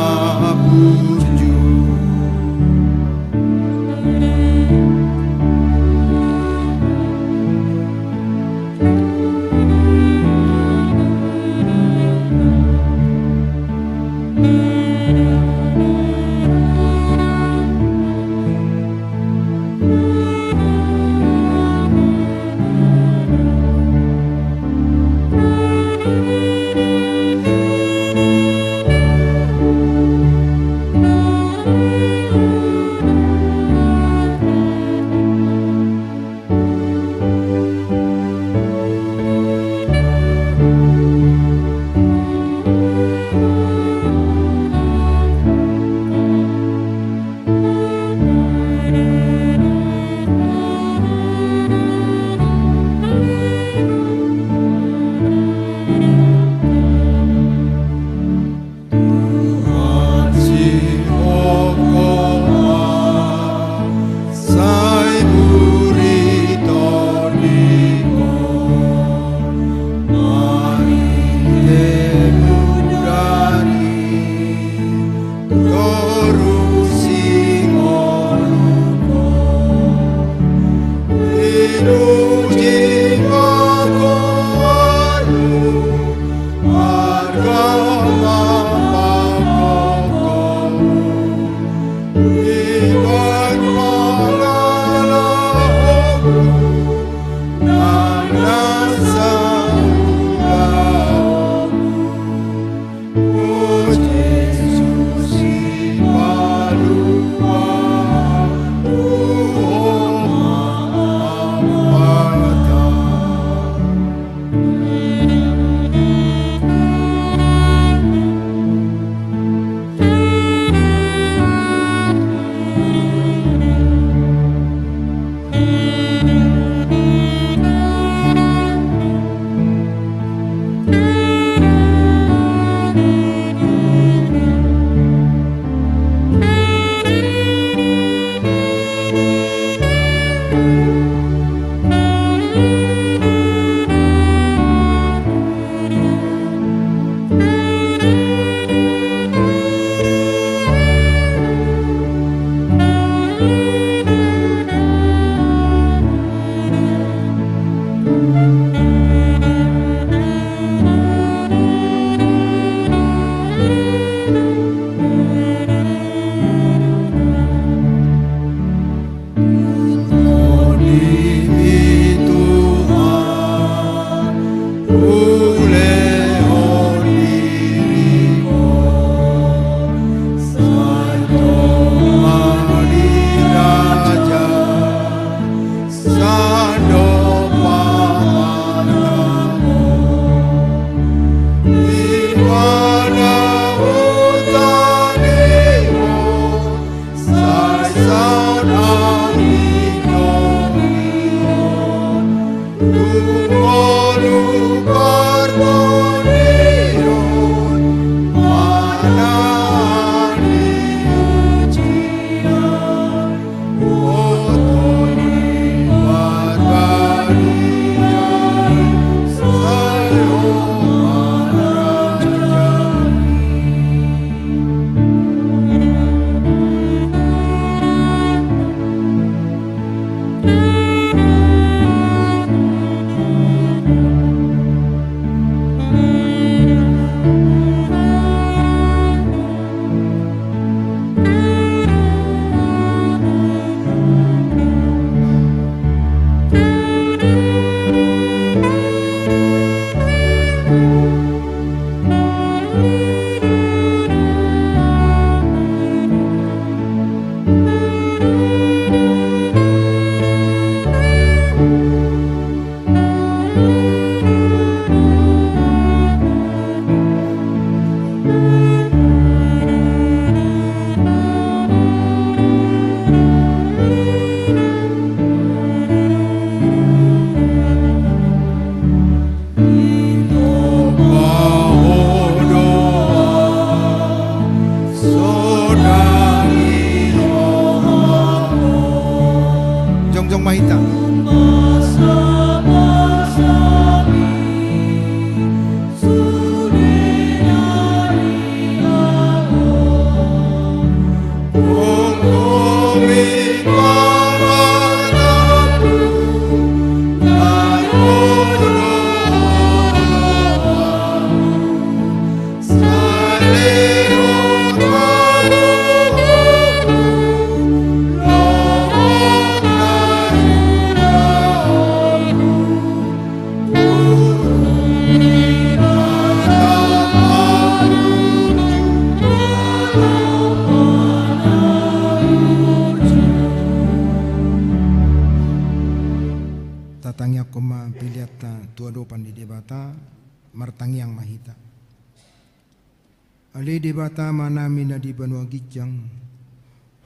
Ale Debata Amanami na di banua ginjang,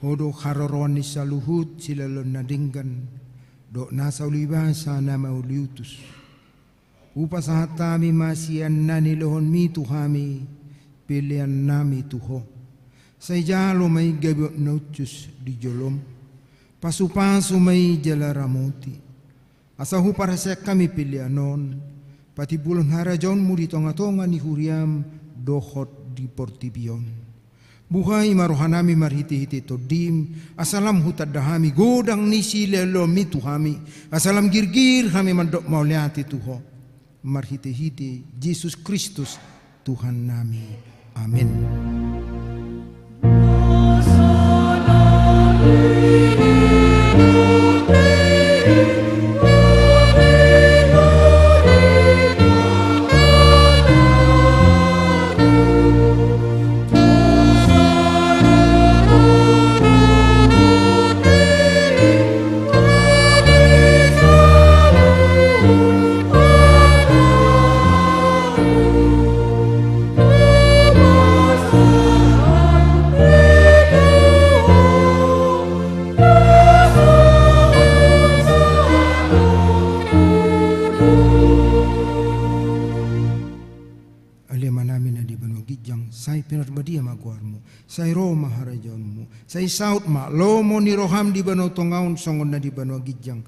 Ho do haroroan ni saluhut silehon na denggan dohot nasa ulibasa na mauliutus. Hupasahat hami ma sian na nilehonMi tu hami peleannami tu Ho. Sai jalo ma i gabe uap na uncus di joloM. Pasupasu ma i jala ramoti, asa huparhaseang hami pelean on patimbulhon harajaonMu di tongatonga ni huriaM dohot di portibi on. Buhai ma rohanami marhitehite TondiM, asa lam hutanda hami godang ni silehonlehonMi tu hami, asa lam girgir hami mandok mauliate tu Ho. Marhitehite Jesus Kristus Tuhannami. Amen. Ale Amanami na di banua ginjang, sai pinarbadia ma goarMu, sai ro ma harajaonMu, sai saut ma lomo ni rohaM di banua tonga on songon na di banua ginjang.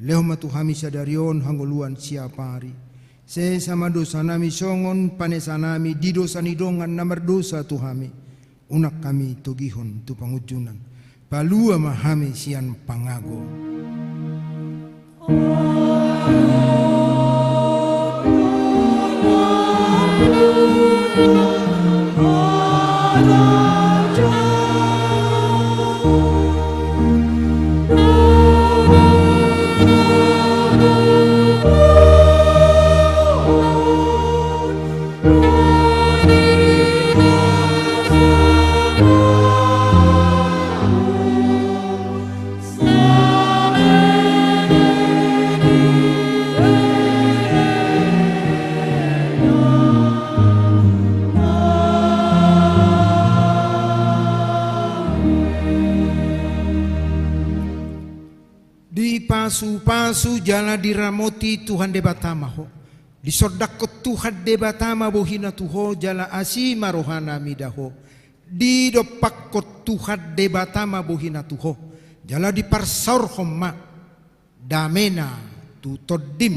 Lehon ma tu hami sadari on hangoluan siapari. Sesa ma dosanami songon panesanami di dosa ni dongan na mardosa tu hami. Unang hami togihon tu pangunjunan. Palua ma hami sian pangago. Dipasupasu jala diramoti Tuhan Debata ma ho. Disondangkon Tuhan Debata ma bohina tu ho jala asi ma rohana mida ho. Didompakkon Tuhan Debata ma bohina tu ho jala diparsaorhon ma damena tu tondim.